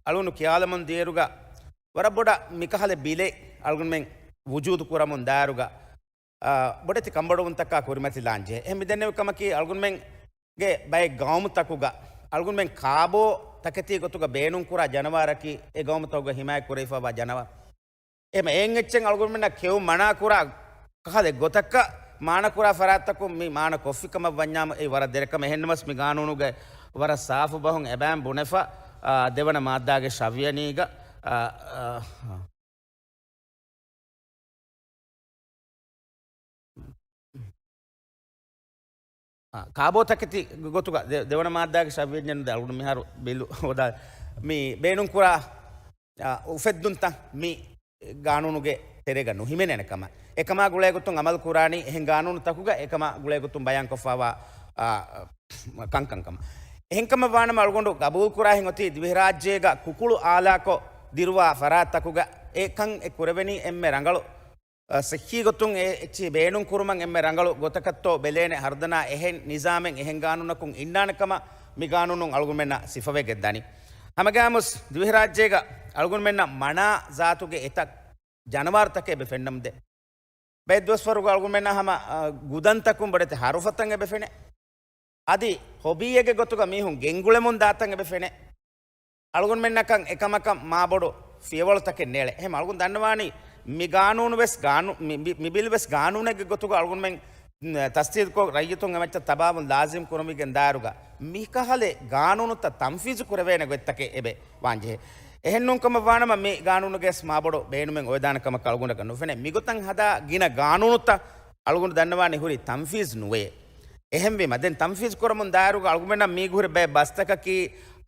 އަޅުގަނޑު ކިޔާލަމުން ދިޔައިރުގަ ވަރަށް ބޮޑަށް މިކަހަލަ ބިލެއް އަޅުގަނޑުމެން ވުޖޫދު ކުރަމުން ދާއިރުގަ، އާ، ބޮޑެތި ކަންބޮޑުވުންތަކާ ކުރިމަތިލާން ޖެހޭ. އެހެން މިދެންނެވި ކަމަކީ އަޅުގަނޑުމެންގެ ބައެއް ގައުމުތަކުގަ އަޅުގަނޑުމެން ކާބޯ ތަކެތީ ގޮތުގަ ބޭނުންކުރާ ޖަނަވާރަކީ އެ ގައުމުތަކުގަ ހިމާޔަތް ކުރެވިފައިވާ ޖަނަވާރު. އެހެން އެއްޗެއް އަޅުގަނޑުމެންނަށް ކެއުން މަނާކުރާ ކަހަލަ ގޮތަކަށް މާނަކުރާ ފަރާތްތަކުން މި މާނަ ކޮށްފި ކަމަށް ވަންޏާމު އެއީ ވަރަށް ދެރަ ކަމެއް. އެހެންނަމަސް މި ގާނޫނުގައި ވަރަށް ސާފު ބަހުން އެބައިން ބުނެފަ، އާ، ދެވަނަ މާއްދާގެ ޝަވިޔަނީގަ، އާ، އާ، އާ، ކާބޯ ތަކެތި ގޮތުގަ ދެ-، ދެވަނަ މާއްދާގެ ޝަވިޔަން ޖެނުދެ އަޅުގަނޑު މިހާރު ބިލު ހޯދާ މި ބޭނުންކުރާ، އާ، އުފެއްދުންތައް މި ގާނޫނުގެ ތެރޭގަ ނުހިމެނޭނެ ކަމަށް. އެކަމާ ގުޅޭގޮތުން އަމަލު ކުރާނީ އެހެން ގާނޫނުތަކުގަ އެކަމާ ގުޅޭގޮތުން ބަޔާންކޮށްފައިވާ، އާ، ކަންކަން ކަމަށް. އެހެންކަމަށް ވާނަމަ އަޅުގަނޑު ގަބޫލުކުރާހެން އޮތީ ދިވެހިރާއްޖޭގަ ކުކުޅު އާލާކޮށް ދިރުވާ ފަރާތްތަކުގަ އެ ކަން އެ ކުރެވެނީ އެންމެ ރަނގަޅު، އަ، ސިއްހީ ގޮތުން އެ އެއްޗިހި ބޭނުން ކުރުމަށް އެންމެ ރަނގަޅު ގޮތަކަށްތޯ ބެލޭނެ ހަރުދަނާ އެހެން ނިޒާމެއް އެހެން ގާނޫނަކުން އިންނާނެ ކަމަށް މި ގާނޫނުން އަޅުގަނޑުމެންނަށް ސިފަވެގެން ދަނީ. ހަމަގައިމުސް ދިވެހިރާއްޖޭގަ އަޅުގަނޑުމެންނަށް މަނާ ޒާތުގެ އެތައް ޖަނަވާރުތަކެއް އެބަ ފެންނަމުންދޭ. ބައެއް ދުވަސްވަރުގަ އަޅުގަނޑުމެންނަށް ހަމަ، އަ، ގުދަންތަކުން ބޮޑެތި ހަރުފަތައް އެބަ ފެނޭ. އަދި ހޮބީއެއްގެ ގޮތުގަ މީހުން ގެންގުޅެމުން ދާތަން އެބަ ފެނޭ. އަޅުގަނޑުމެންނަކަށް އެކަމަކަށް މާބޮޑު ފިޔަވަޅުތަކެއް ނޭޅޭ. އެހެން އަޅުގަނޑު ދަންނަވާނީ މި ގާނޫނު ވެސް ގާނޫ-، މި، މި، މި ބިލް ވެސް ގާނޫނެއްގެ ގޮތުގަ އަޅުގަނޑުމެން ތަސްދީޤުކޮށް ރައްޔިތުން އެމައްޗަށް ތަބާވުން ލާޒިމް ކުރަމުގެން ދާއިރުގަ މިކަހަލަ ގާނޫނުތައް ތަންފީޒު ކުރެވޭނެ ގޮތްތަކެއް އެބަ ވާންޖެހޭ. އެހެންނޫން ކަމަށް ވާނަމަ މި ގާނޫނުގެ ވެސް މާބޮޑު ބޭނުމެއް އޮވެދާނެ ކަމަކަށް އަޅުގަނޑަކަށް ނުފެނޭ. މިގޮތަށް ހަދާ ގިނަ ގާނޫނުތައް އަޅުގަނޑު ދަންނަވާނީ ހުރީ ތަންފީޒު ނުވޭ. އެހެންވީމަ، ދެން ތަންފީޒު ކުރަމުން ދާއިރުގަ އަޅުގަނޑުމެންނަށް މީގެ ހުރި ބައެއް ބަސްތަކަކީ،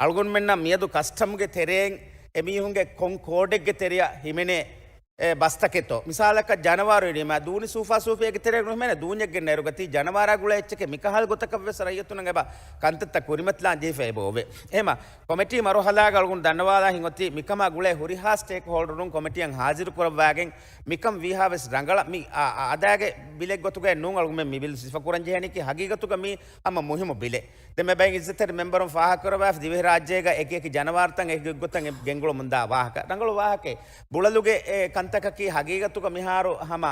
އަޅުގަނޑުމެންނަށް މިއަދު ކަސްޓަމްގެ ތެރެއިން އެމީހުންގެ ކޮން ކޯޑެއްގެ ތެރެއަށް ހިމެނޭ، އެ، ބަސްތަކެއްތޯ. މިސާލަކަށް ޖަނަވާރު އިނީމާ ދޫނި ސޫފާ ސޫފީގެ ތެރެއަށް ނުހިމެނޭ، ދޫންޏެއްގެ ނެރުގަތީ ޖަނަވާރާ ގުޅޭ އެއްޗެކޭ. މިކަހަލަ ގޮތަކަށް ވެސް ރައްޔިތުންނަށް އެބަ ކަންތައްތައް ކުރިމަތިލާން ޖެހިފަ އެބަ އޮވޭ. އެހެމަ، ކޮމިޓީ މަރުހަލާގަ އަޅުގަނޑު ދަންނަވާލާ ހިނގޮތީ، މިކަމާ ގުޅޭ ހުރިހާ ސްޓޭކް ހޯލްޑަރުން ކޮމިޓީއަށް ހާޒިރު ކުރައްވާގެން، މިކަން ވީހާވެސް ރަނގަޅަށް މި އާ، އާ، އަދާގެ ބިލެއް ގޮތުގައި ނޫން އަޅުގަނޑުމެން މި ބިލް ސިފަކުރަން ޖެހޭނީކީ ހަގީގަތުގަ މީ ހަމަ މުހިއްމު ބިލެއް. ދެން މި ބައިން އިއްޒަތްތެރި މެމްބަރުން ފާހަގަކުރައްވާފަ ދިވެހިރާއްޖޭގަ އެކި އެކި ޖަނަވާރުތައް އެކި ގޮތަށް ގެންގުޅަމުންދާ ވާހަކަ. ރަނގަޅު ވާހަކައެއް. ބުޅަލުގެ އެ ކަންތަކަކީ ހަގީގަތުގަ މިހާރު ހަމަ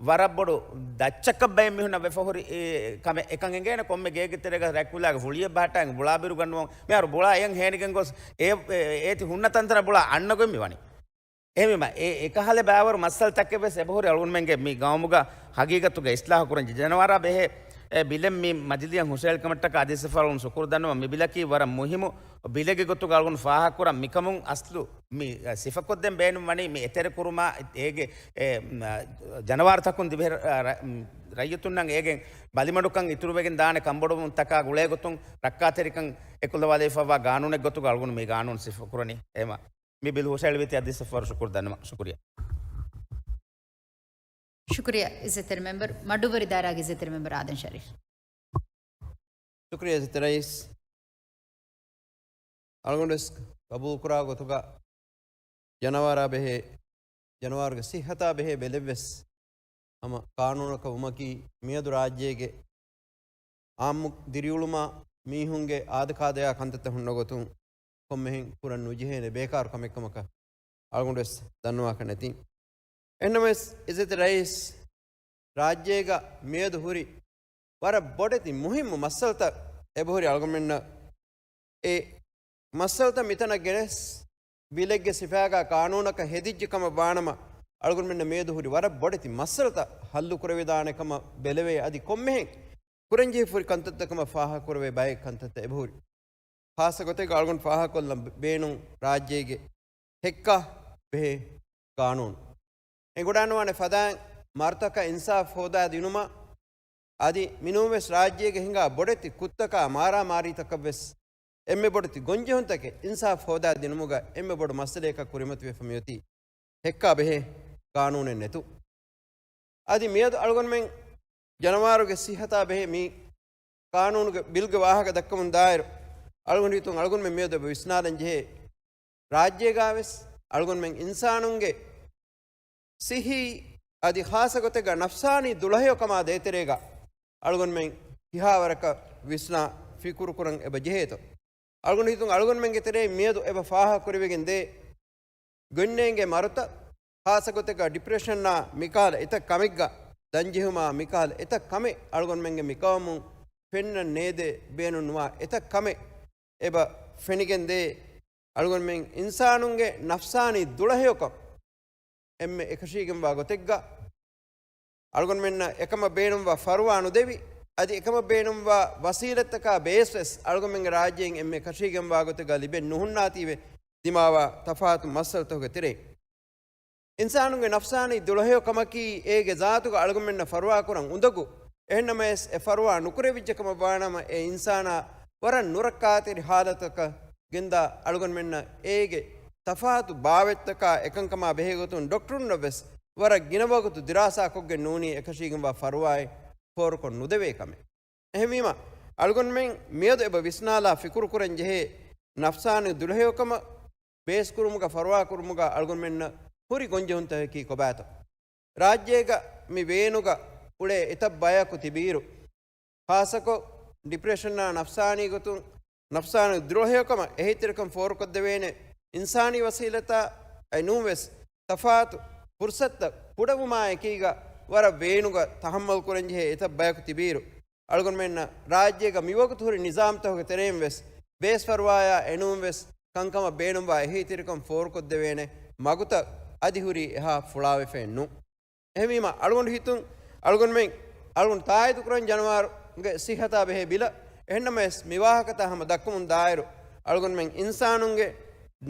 ވަރަށް ބޮޑު ދައްޗަކަށް ބައެއް މީހުންނަށް ވެފަ ހުރި، އެ، ކަމެއް. އެކަން އެނގޭނެ ކޮންމެ ގޭގެ ތެރޭގަ ރަތްކުލާގެ ފުޅިއެއް ބަހައްޓާ ބުޅާ ބިރު ގަންނަވަން. މިހާރު ބުޅާ އެޔަން ހޭނިގެން ގޮސް އެ، އެ، އޭތި ހުންނަ ތަންތަނަށް ބުޅާ އަންނަ ގޮތް މި ވަނީ. އެހެންވީމަ، އެ، އެކަހަލަ ބައިވަރު މައްސަލަތަކެއް ވެސް އެބަހުރި އަޅުގަނޑުމެންގެ މި ގައުމުގަ ހަގީގަތުގަ އިސްލާހު ކުރަން ޖެހޭ. ޖަނަވާރާ ބެހޭ، އެ، ބިލެއް މި މަޖިލީހަށް ހުށަހެޅި ކަމަށްޓަކާ އަދި ސިފަރުން ޝުކުރު ދަންނަވަން. މި ބިލަކީ ވަރަށް މުހިއްމު ބިލެއްގެ ގޮތުގަ އަޅުގަނޑު ފާހަގަކުރަން. މިކަމުން އަސްލު މި، އެ، ސިފަކޮށްދޭން ބޭނުން ވަނީ މި އެތެރެކުރުމާ އޭގެ، އެ، މް، ޖަނަވާރުތަކުން ދިވެހި ރަ-، ރަ-، މް، ރައްޔިތުންނަށް އޭގެން ބަލިމަޑުކަން އިތުރުވެގެން ދާނެ ކަންބޮޑުވުންތަކާ ގުޅޭގޮތުން ރައްކާތެރިކަން އެކުލަވާލެވިފައިވާ ގާނޫނެއް ގޮތުގަ އަޅުގަނޑު މި ގާނޫނު ސިފަކުރަނީ. އެހެމަ، މި ބިލް ހުށަހެޅިވީތީ އަދި ސިފަރު ޝުކުރު ދަންނަވަން. ޝުކުރިއްޔާ. ޝުކުރިއްޔާ އިއްޒަތްތެރި މެމްބަރު. މަޑުއްވަރު ދާއިރާގެ އިއްޒަތްތެރި މެމްބަރު އާދަމް ޝަރީފް. ޝުކުރިއްޔާ އިއްޒަތްތެރި ރައީސް. އަޅުގަނޑު ވެސް ގަބޫލުކުރާ ގޮތުގަ ޖަނަވާރާ ބެހޭ، ޖަނަވާރުގެ ސިއްހަތާ ބެހޭ ބެލެއްވެސް ހަމަ ގާނޫނަކަށް ވުމަކީ މިއަދު ރާއްޖޭގެ އާއްމު ދިރިއުޅުމާ މީހުންގެ އާދަކާދަޔާ ކަންތައްތައް ހުންނަ ގޮތުން ކޮންމެހެން ކުރަން ނުޖެހޭނެ ބޭކާރު ކަމެއް ކަމަކަށް އަޅުގަނޑު ވެސް ދަންނަވާކަށް ނެތި. އެހެންނަމަވެސް އިއްޒަތްތެރި ރައީސް، ރާއްޖޭގަ މިއަދު ހުރި ވަރަށް ބޮޑެތި މުހިއްމު މައްސަލަތައް އެބަހުރި އަޅުގަނޑުމެންނަށް. އެ މައްސަލަތައް މިތަނަށް ގެނެސް، ބިލެއްގެ ސިފައިގާ ގާނޫނަކަށް ހެދިއްޖެ ކަމަށް ވާނަމަ، އަޅުގަނޑުމެންނަށް މިއަދު ހުރި ވަރަށް ބޮޑެތި މައްސަލަތައް ހައްލު ކުރެވިދާނެ ކަމަށް ބެލެވޭ. އަދި ކޮންމެހެން ކުރަންޖެހިފަހުރި ކަންތައްތައް ކަމަށް ފާހަގަކުރެވޭ ބައެއް ކަންތައްތައް އެބަހުރި. ޚާއްޞަ ގޮތެއްގަ އަޅުގަނޑު ފާހަގަކޮށްލަން ބޭނުން ރާއްޖޭގެ ހެއްކާ ބެހޭ ގާނޫނު. އެނގުނާންވާނެ ފަދައިން މަރުތަކަށް އިންސާފް ހޯދާ ދިނުމަށް އަދި މިނޫންވެސް ރާއްޖޭގެ ހިނގާ ބޮޑެތި ކުށްތަކާ މާރާމާރީތަކަށްވެސް އެންމެ ބޮޑެތި ގޮންޖެހުންތަކެއް އިންސާފް ހޯދާ ދިނުމުގަ އެންމެ ބޮޑު މައްސަލަޔަކަށް ކުރިމަތިވެފަ މިއޮތީ ހެއްކާ ބެހޭ ގާނޫނެއް ނެތު. އަދި މިއަދު އަޅުގަނޑުމެން ޖަނަވާރުގެ ސިއްހަތާ ބެހޭ މި ގާނޫނުގެ ބިލްގެ ވާހަކަ ދައްކަމުން ދާއިރު، އަޅުގަނޑު ހިތުން އަޅުގަނޑުމެން މިއަދު އެބަ ވިސްނާލަން ޖެހޭ، ރާއްޖޭގާވެސް އަޅުގަނޑުމެން އިންސާނުންގެ ސިއްހީ އަދި ޚާއްޞަ ގޮތެއްގަ ނަފްސާނީ ދުޅަހެޔޮކަމާ ދޭތެރޭގަ އަޅުގަނޑުމެން ކިހާވަރަކަށް ވިސްނާ ފިކުރުކުރަން އެބަ ޖެހޭތޯ. އަޅުގަނޑު ހިތުން އަޅުގަނޑުމެންގެ ތެރެއިން މިއަދު އެބަ ފާހަގަކުރެވިގެން ދޭ، ގޮތްނޭނގޭ މަރުތައް، ޚާއްޞަ ގޮތެއްގަ ޑިޕްރެޝަންއާ މިކަހަލަ އެތައް ކަމެއްގަ، ދަންޖެހުމާ މިކަހަލަ އެތައް ކަމެއް އަޅުގަނޑުމެންގެ މިކަމުން ފެންނަން ނޭދޭ ބޭނުންނުވާ އެތައް ކަމެއް އެބަ ފެނިގެން ދޭ. އަޅުގަނޑުމެން އިންސާނުންގެ ނަފްސާނީ ދުޅަހެޔޮކަން އެންމެ އެކަށީގެންވާ ގޮތެއްގަ، އަޅުގަނޑުމެންނަށް އެކަމަށް ބޭނުންވާ ފަރުވާ ނުދެވި، އަދި އެކަމަށް ބޭނުންވާ ވަސީލަތްތަކާ ބޭސްވެސް އަޅުގަނޑުމެންގެ ރާއްޖެއިން އެންމެ ކަށީގެންވާ ގޮތެއްގަ ލިބެން ނުހުންނާތީވެ ދިމާވާ ތަފާތު މައްސަލަތަކުގެ ތެރެއިން. އިންސާނުންގެ ނަފްސާނީ ދުޅަހެޔޮކަމަކީ އޭގެ ޒާތުގަ އަޅުގަނޑުމެންނަށް ފަރުވާކުރަން އުނދަގޫ. އެހެންނަމަވެސް އެ ފަރުވާ ނުކުރެވިއްޖެ ކަމަށް ވާނަމަ، އެ އިންސާނާ ވަރަށް ނުރައްކާތެރި ހާލަތަކަށް ގެންދާ އަޅުގަނޑުމެންނަށް އޭގެ ތަފާތު ބާވަތްތަކާ އެކަންކަމާ ބެހޭގޮތުން ޑޮކްޓަރުންނަށްވެސް ވަރަށް ގިނަ ވަގުތު ދިރާސާކޮށްގެން ނޫނީ އެކަށީގެންވާ ފަރުވާއެއް ފޯރުކޮށް ނުދެވޭ ކަމެއް. އެހެންވީމަ، އަޅުގަނޑުމެން މިއަދު އެބަ ވިސްނާލާ ފިކުރުކުރަން ޖެހޭ ނަފްސާނީ ދުޅަހެޔޮކަމަށް ބޭސްކުރުމުގަ ފަރުވާކުރުމުގަ އަޅުގަނޑުމެންނަށް ހުރި ގޮންޖެހުންތަކަކީ ކޮބާތޯ؟ ރާއްޖޭގަ މި ވޭނުގަ އުޅޭ އެތައް ބަޔަކު ތިބިއިރު، ޚާއްޞަކޮށް ޑިޕްރެޝަނާ ނަފްސާނީ ގޮތުން، ނަފްސާނީ ދުރުހެޔޮކަމަށް އެހީތެރިކަން ފޯރުކޮށްދެވޭނެ އިންސާނީ ވަސީލަތާ އެ ނޫންވެސް، ތަފާތު ފުރުސަތުތައް ކުޑަވުމާ އެކީގަ ވަރަށް ވޭނުގަ ތަހައްމަލް ކުރަންޖެހޭ އެތައް ބަޔަކު ތިބިއިރު، އަޅުގަނޑުމެންނަށް ރާއްޖޭގަ މިވަގުތު ހުރި ނިޒާމްތަކުގެ ތެރެއިން ވެސް ބޭސް ފަރުވާޔާ އެނޫން ވެސް ކަންކަމަށް ބޭނުންވާ އެހީތެރިކަން ފޯރުކޮށްދެވޭނެ މަގުތައް އަދި ހުރީ އެހާ ފުޅާވެފައެއް ނޫން. އެހެންވީމަ، އަޅުގަނޑު ހިތުން އަޅުގަނޑުމެން އަޅުގަނޑު ތާއީދުކުރަން ޖަނަވާރުގެ ސިއްހަތާ ބެހޭ ބިލަށް. އެހެންނަމަވެސް، މި ވާހަކަތައް ހަމަ ދައްކަމުން ދާއިރު، އަޅުގަނޑުމެން އިންސާނުންގެ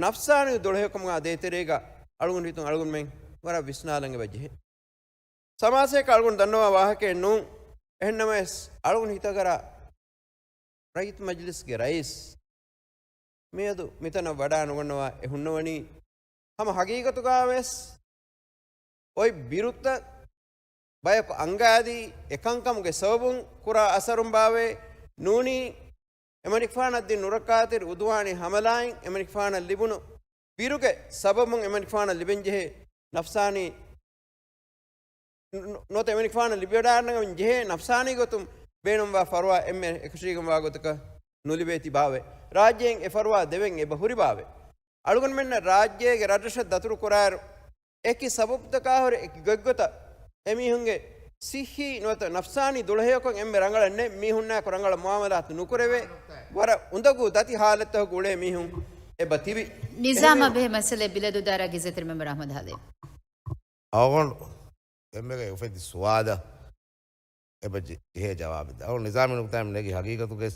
ނަފްސާނީ ދުޅަހެޔޮކަމުގާ ދޭތެރޭގަ އަޅުގަނޑު ހިތުން އަޅުގަނޑުމެން ވަރަށް ވިސްނާލަން އެބަ ޖެހޭ. ސަމާސަޔަކަށް އަޅުގަނޑު ދަންނަވާ ވާހަކައެއް ނޫން. އެހެންނަމަވެސް، އަޅުގަނޑު ހިތަކަށް ރައްޔިތު މަޖިލިސްގެ ރައީސް މިއަދު މިތަނަށް ވަޑާ ނުގަންނަވާ އެ ހުންނަވަނީ، ހަމަ ހަގީގަތުގާވެސް އޮތް ބިރުތައް ބަޔަކު އަންގާދީ، އެކަންކަމުގެ ސަބަބުން ކުރާ އަސަރުން ބާވޭ ނޫނީ، އެމަނިކުފާނަށް ދިން ނުރައްކާތެރި އުދުވާނީ ހަމަލާއިން އެމަނިކުފާނަށް ލިބުނު ބިރުގެ ސަބަބުން އެމަނިކުފާނަށް ލިބެންޖެހޭ ނަފްސާނީ ނު-، ނުވަތަ އެމަނިކުފާނަށް ލިބިވަޑާނަގަން ޖެހޭ ނަފްސާނީ ގޮތުން ބޭނުންވާ ފަރުވާ އެންމެ އެކަށީގެންވާ ގޮތަކަށް ނުލިބޭތީ ބާވޭ. ރާއްޖޭން އެ ފަރުވާ ދެވެން އެބަ ހުރި ބާވޭ. އަޅުގަނޑުމެންނަށް ރާއްޖޭގެ ރަށްރަށަށް ދަތުރު ކުރާއިރު، އެކި ސަބަބުތަކާ ހުރެ އެކި ގޮތްގޮތަށް އެމީހުންގެ ސިއްހީ ނުވަތަ ނަފްސާނީ ދުޅަހެޔޮކަން އެންމެ ރަނގަޅަށް ނެތް، މީހުންނާއެކު ރަނގަޅަށް މުއާމަލާތު ނުކުރެވޭ، ވަރަށް އުނދަގޫ ދަތި ހާލަތްތަކުގަ އުޅޭ މީހުން އެބަ ތިބި. ނިޒާމާ އެހެންވެ، ބެހޭ މައްސަލައެއް ބިލަދޫ ދާއިރާގެ އިއްޒަތްތެރި މެމްބަރ އަޙްމަދު ހަލީމް. އަޅުގަނޑު އެންމެގައި އުފެދި ސުވާލަށް އެބަ ޖެ-، ޖެހޭ ޖަވާބެއް ދޭން. އަޅުގަނޑު ނިޒާމީ ނުކުތާއިން ނެގި ހަގީގަތުގައި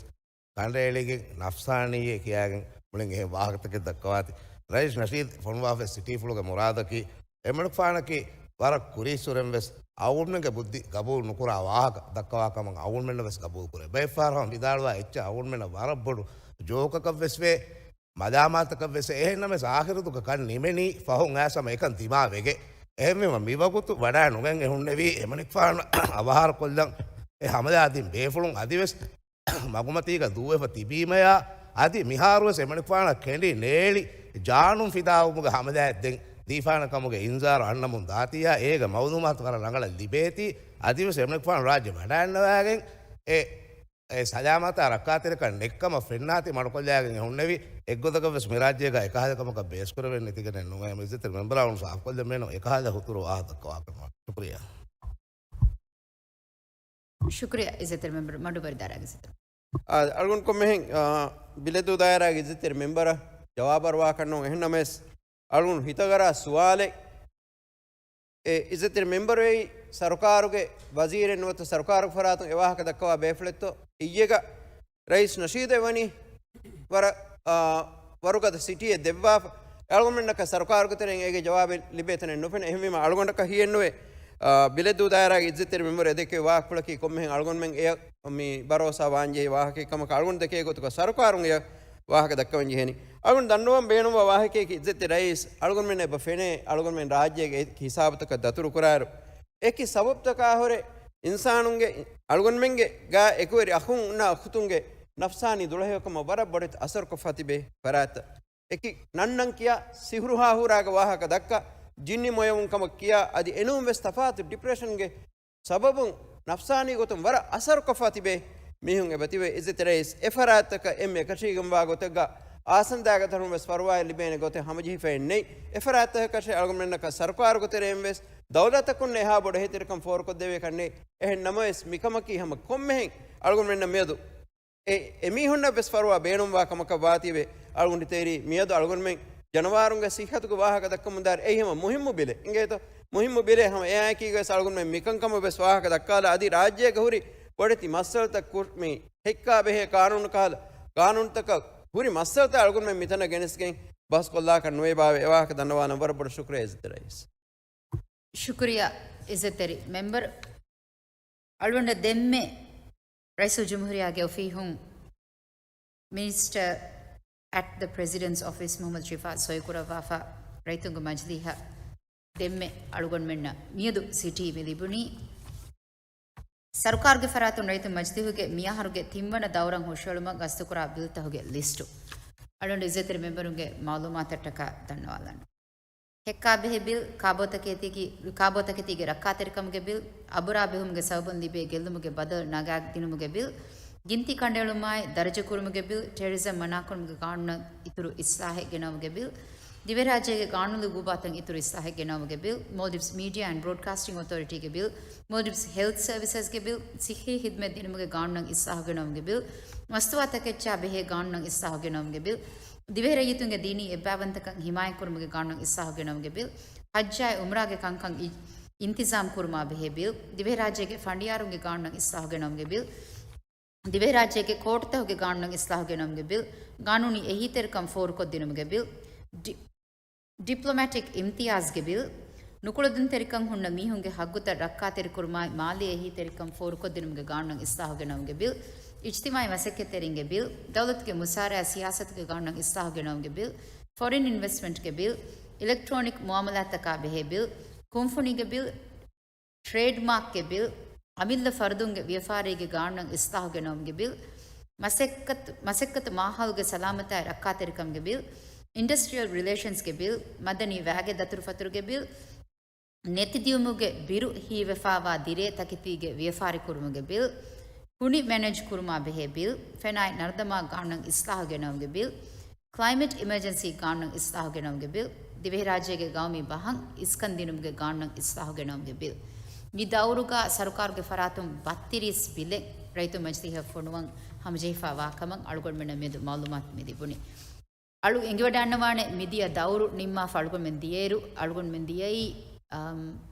ކަނޑައެޅިގެން ނަފްސާނީއޭ ކިޔާގެން މުޅިން އެހެން ވާހަކަތަކެއް ދައްކަވާތީ. ރައީސް ނަޝީދު ފޮނުވާފައި ސިޓީފުޅުގެ މުރާދަކީ، އެމަނިކުފާނަކީ ވަރަށް ކުރީއްސުރެން ވެސް އަޅުގަނޑުމެންގެ ބުއްދި ގަބޫލު ނުކުރާ ވާހަކަ ދައްކަވާ ކަމަށް އަޅުގަނޑުމެންނަށް ވެސް ގަބޫލު ކުރޭ. ބައެއްފަހަރު ހަމަ ވިދާޅުވާ އެއްޗެއް އަޅުގަނޑުމެންނަށް ވަރަށް ބޮޑު ޖޯކަކަށް ވެސް ވޭ. މަލާމާތަކަށް ވެސް އެހެންނަމަވެސް އާޚިރަތުގަ ކަން ނިމެނީ ފަހުން އައިސް ހަމަ އެކަން ދިމާވެގެން. އެހެންވީމަ މިވަގުތު ވަޑާ ނުގެން އެ ހުންނެވީ އެމަނިކުފާނު އަވަހާރަކޮށްލަން އެ ހަމަލާ ދިން ބޭފުޅުން އަދިވެސް މަގުމަތީގަ ދޫވެފަ ތިބީމަޔާ، އަދި މިހާރުވެސް އެމަނިކުފާނަށް ކެނޑި ނޭޅި ޖާނުން ފިދާވުމުގެ ހަމަލާއެއް ދެން ދީފާނެ ކަމުގެ އިންޒާރު އަންނަމުން ދާތީއާ، އޭގެ މައުލޫމާތު ވަރަށް ރަނގަޅަށް ލިބޭތީ، އަދިވެސް އެމަނިކުފާނު ރާއްޖެ ވަޑައިންނަވައިގެން އެ އެ ސަލާމަތާ ރައްކާތެރިކަން ނެތްކަމަށް ފެންނާތީ މަޑުކޮށްލައިގެން ހުންނެވި އެއްގޮތަކަށް ވެސް މި ރާއްޖޭގަ އެކަހަލަ ކަމަކަށް ބޭސްކުރެވެން ނެތިގެނެއް ނުވޭ. އިއްޒަތްތެރި މެމްބަރާ އަޅުގަނޑު ސާފުކޮށްލަން ބޭނުން އެކަހަލަ ހުތުރު ވާހަކަ ދައްކަވާކަމަށް. ޝުކުރިއްޔާ. ޝުކުރިއްޔާ އިއްޒަތްތެރި މެމްބަރ މަޑު ބަރިދާރާގެ އިއްޒަތްތެރި. އާ، އަޅުގަނޑު ކޮންމެހެން، އާ، ބިލެދޫ ދާއިރާގެ އިއްޒަތްތެރި މެމްބަރަށް ޖަވާބު އަރުވާކަށް ނޫން. އެހެންނަމަވެސް، އަޅުގަނޑު ހިތަށް އަރާ ސުވާލެއް، އެ އިއްޒަތްތެރި މެމްބަރު އެއީ ސަރުކާރުގެ ވަޒީރެއް ނުވަތަ ސަރުކާރުގެ ފަރާތުން އެ ވާހަކަ ދައްކަވާ ބޭފުޅެއްތޯ؟ އިއްޔެގަ ރައީސް ނަޝީދު އެވަނީ ވަރަށް، އާ، ވަރުގަދަ ސިޓީއެއް ދެއްވާފަ. އަޅުގަނޑަކަށް ސަރުކާރުގެ ތެރެއިން އޭގެ ޖަވާބެއް ލިބޭތަނެއް ނުފެނޭ. އެހެންވީމަ އަޅުގަނޑަކަށް ހިޔެއްނުވޭ، އާ، ބިލެދޫ ދާއިރާގެ އިއްޒަތްތެރި މެމްބަރު އެދެއްކެވި ވާހަކަފުޅަކީ ކޮންމެހެން އަޅުގަނޑުމެން އެޔަށް މި ބަރޯސާ ވާންޖެހޭ ވާހަކައެއް ކަމަކަށް އަޅުގަނޑު ދެކޭ ގޮތުގަ ސަރުކާރުން އެޔަށް ވާހަކަ ދައްކަވަން ޖެހޭނީ. އަޅުގަނޑު ދަންނަވަން ބޭނުންވާ ވާހަކައަކީ އިއްޒަތްތެރި ރައީސް އަޅުގަނޑުމެންނަށް އެބަ ފެނޭ، އަޅުގަނޑުމެން ރާއްޖޭގެ އެކި ހިސާބުތަކަށް ދަތުރު ކުރާއިރު، އެކި ސަބަބުތަކާ ހުރެ އިންސާނުންގެ، އަޅުގަނޑުމެންގެ ގާ އެކުވެރި އަޚުންނާ އުޚުތުންގެ ނަފްސާނީ ދުޅަހެޔޮކަމަށް ވަރަށް ބޮޑެތި އަސަރުކޮށްފަ ތިބޭ ފަރާތްތައް. އެކި ނަންނަން ކިޔާ، ސިހުރު ހާހޫރާގެ ވާހަކަ ދައްކާ، ޖިންނި މޮޔަވުން ކަމަށް ކިޔާ، އަދި އެނޫން ވެސް ތަފާތު ޑިޕްރެޝަންގެ ސަބަބުން ނަފްސާނީ ގޮތުން ވަރަށް އަސަރުކޮށްފަ ތިބޭ މީހުން އެބަތިބޭ. އިއްޒަތްތެރި ރައީސް، އެ ފަރާތްތަކަށް އެންމެ އެކަށީގެންވާ ގޮތެއްގަ އާސަންދާގެ ދަރުން ވެސް ފަރުވާއެއް ލިބޭނެ ގޮތެއް ހަމަޖެހިފައެއް ނެތް. އެ ފަރާތްތަކަށެއް އަޅުގަނޑުމެންނަކަށް ސަރުކާރުގެ ތެރެއިން ވެސް ދައުލަތަކުންނެއް އެހާ ބޮޑު އެހީތެރިކަން ފޯރުކޮށްދެވޭކަށް ނެތް. އެހެން ނަމަވެސް، މިކަމަކީ ހަމަ ކޮންމެހެން އަޅުގަނޑުމެންނަށް މިއަދު އެ، އެމީހުންނަށް ވެސް ފަރުވާ ބޭނުންވާ ކަމަކަށް ވާތީވެ، އަޅުގަނޑު ތޭރީ މިއަދު އަޅުގަނޑުމެން ޖަނަވާރުންގެ ސިއްހަތުގެ ވާހަކަ ދައްކަމުންދާއިރު އެއީ ހަމަ މުހިއްމު ބިލެއް. އިނގޭތޯ؟ މުހިއްމު ބިލެއް. ހަމަ އެއާއެކީގަވެސް އަޅުގަނޑުމެން މިކަންކަމަށް ވެސް ވާހަކަ ދައްކާލާ، އަދި ރާއްޖޭގަ ހުރި ބޮޑެތި މައްސަލަތައް ކު-، މި ހެއްކާ ބެހޭ ޤާނޫނު ކަހަލަ، ޤާނޫނުތަކަށް ހުރި މައްސަލަތައް އަޅުގަނޑުމެން މިތަނަށް ގެނެސްގެން ބަހުސްކޮށްލާކަށް ނުވޭ ބާވެ. އެ ވާހަކަ ދަންނަވާލަން ވަރަށް ބޮޑަށް ޝުކުރިއްޔާ އިއްޒަތްތެރި ރައީސް. ޝުކުރިއްޔާ އިއްޒަތްތެރި މެމްބަރު. އަޅުގަނޑަށް ދެންމެ ރައީސުލްޖުމްހޫރިއްޔާގެ އޮފީހުން މިނިސްޓަރ އެޓް ދަ ޕްރެޒިޑެންޓްސް އޮފީސް މުހައްމަދު ޝިފާ ސޮއިކުރައްވާފަ ރައްޔިތުންގެ މަޖިލީހަށް ދެންމެ އަޅުގަނޑުމެންނަށް މިއަދު ސިޓީ މި ލިބުނީ. ސަރުކާރުގެ ފަރާތުން ރައްޔިތުން މަޖިލީހުގެ މިއަހަރުގެ ތިންވަނަ ދައުރަށް ހުށައެޅުމަށް ގަސްތުކުރާ ބިލްތަކުގެ ލިސްޓު. އަޅުގަނޑު އިއްޒަތްތެރި މެމްބަރުންގެ މައުލޫމާތަށްޓަކާ ދަންނަވާލަން. ހެއްކާބެހޭ ބިލް، ކާބޯތަކެތީގެ، ކާބޯތަކެތީގެ ރައްކާތެރިކަމުގެ ބިލް، އަބުރާ ބެހުމުގެ ސަބަބުން ލިބޭ ގެއްލުމުގެ ބަދަލު ނަގާ ދިނުމުގެ ބިލް، ގިންތި ކަނޑައެޅުމާއި ދަރަޖަކުރުމުގެ ބިލް، ޓެރަރިޒަމް މަނާކުރުމުގެ ގާނޫނަށް އިތުރު އިސްލާހެއް ގެނައުމުގެ ބިލް، ދިވެހިރާއްޖޭގެ ގާނޫނީ އުގޫބާތަށް އިތުރު އިސްލާހެއް ގެނައުމުގެ ބިލް، މޯލްޑިވްސް މީޑިއާ އެންޑް ބްރޯޑްކާސްޓިން އޮތޯރިޓީގެ ބިލް، މޯލްޑިވްސް ހެލްތް ސަރވިސަސްގެ ބިލް، ސިއްހީ ހިދުމަތް ދިނުމުގެ ގާނޫނަށް އިސްލާހު ގެނައުމުގެ ބިލް، މަސްތުވާ ތަކެއްޗާ ބެހޭ ގާނޫނަށް އިސްލާހު ގެނައުމުގެ ބިލް، ދިވެހި ރައްޔިތުންގެ ދީނީ އެއްބައިވަންތަކަން ހިމާޔަތްކުރުމުގެ ގާނޫނަށް އިސްލާހު ގެނައުމުގެ ބިލް، ޙައްޖާއި ޢުމްރާގެ ކަންކަން އި-، އިންތިޒާމް ކުރުމާ ބެހޭ ބިލް، ދިވެހިރާއްޖޭގެ ފަނޑިޔާރުންގެ ގާނޫނަށް އިސްލާހު ގެނައުމުގެ ބިލް، ދިވެހިރާއްޖޭގެ ކޯޓުތަކުގެ ގާނޫނަށް އިސްލާހު ގެނައުމުގެ ބިލް، ގާނޫނީ އެހީތެރިކަން ފޯރުކޮށްދިނުމުގެ ބިލް، ޑި-، ޑިޕްލޮމެޓިކް އިމްތިޔާޒްގެ ބިލް، ނުކުޅެދުންތެރިކަން ހުންނަ މީހުންގެ ހައްގުތައް ރައްކާތެރިކުރުމާއި މާލީ އެހީތެރިކަން ފޯރުކޮށްދިނުމުގެ ގާނޫނަށް އިސްލާހު ގެނައުމުގެ ބިލް، އިޖްތިމާޢީ މަސައްކަތްތެރިންގެ ބިލް، ދައުލަތުގެ މުސާރައާ ސިޔާސަތުގެ ގާނޫނަށް އިސްލާހު ގެނައުމުގެ ބިލް، ފޮރިން އިންވެސްޓްމަންޓްގެ ބިލް، އިލެކްޓްރޯނިކް މުއާމަލާތްތަކާ ބެހޭ ބިލް، ކުންފުނީގެ ބިލް، ޓްރޭޑްމާކްގެ ބިލް، އަމިއްލަ ފަރުދުންގެ ވިޔަފާރީގެ ގާނޫނަށް އިސްލާހު ގެނައުމުގެ ބިލް، މަސައްކަތު، މަސައްކަތު މާހައުލުގެ ސަލާމަތާއި ރައްކާތެރިކަމުގެ ބިލް، އިންޑަސްޓްރިއަލް ރިލޭޝަންސްގެ ބިލް، މަދަނީ ވައިގެ ދަތުރުފަތުރުގެ ބިލް، ނެތިދިއުމުގެ ބިރު ހީވެފާވާ ދިރޭ ތަކެތީގެ ވިޔަފާރިކުރުމުގެ ބިލް، ކުނި މެނޭޖް ކުރުމާ ބެހޭ ބިލް، ފެނާއި ނަރުދަމާ ގާނޫނަށް އިސްލާހު ގެނައުމުގެ ބިލް، ކްލައިމެޓް އިމަޖެންސީ ގާނޫނަށް އިސްލާހު ގެނައުމުގެ ބިލް، ދިވެހިރާއްޖޭގެ ގައުމީ ބަހަށް އިސްކަން ދިނުމުގެ ގާނޫނަށް އިސްލާހު ގެނައުމުގެ ބިލް. މި ދައުރުގަ ސަރުކާރުގެ ފަރާތުން ބައްތިރީސް ބިލެއް ރައްޔިތުން މަޖިލީހަށް ފޮނުވަން ހަމަޖެހިފައިވާ ކަމަށް އަޅުގަނޑުމެންނަށް މިއަދު މައުލޫމާތު މި ލިބުނީ. އަޅު އެނގިވަޑައިގަންނަވާނެ، މިދިޔަ ދައުރު ނިންމާފަ އަޅުގަނޑުމެން ދިޔައިރު، އަޅުގަނޑުމެން ދިޔައީ، އަމް،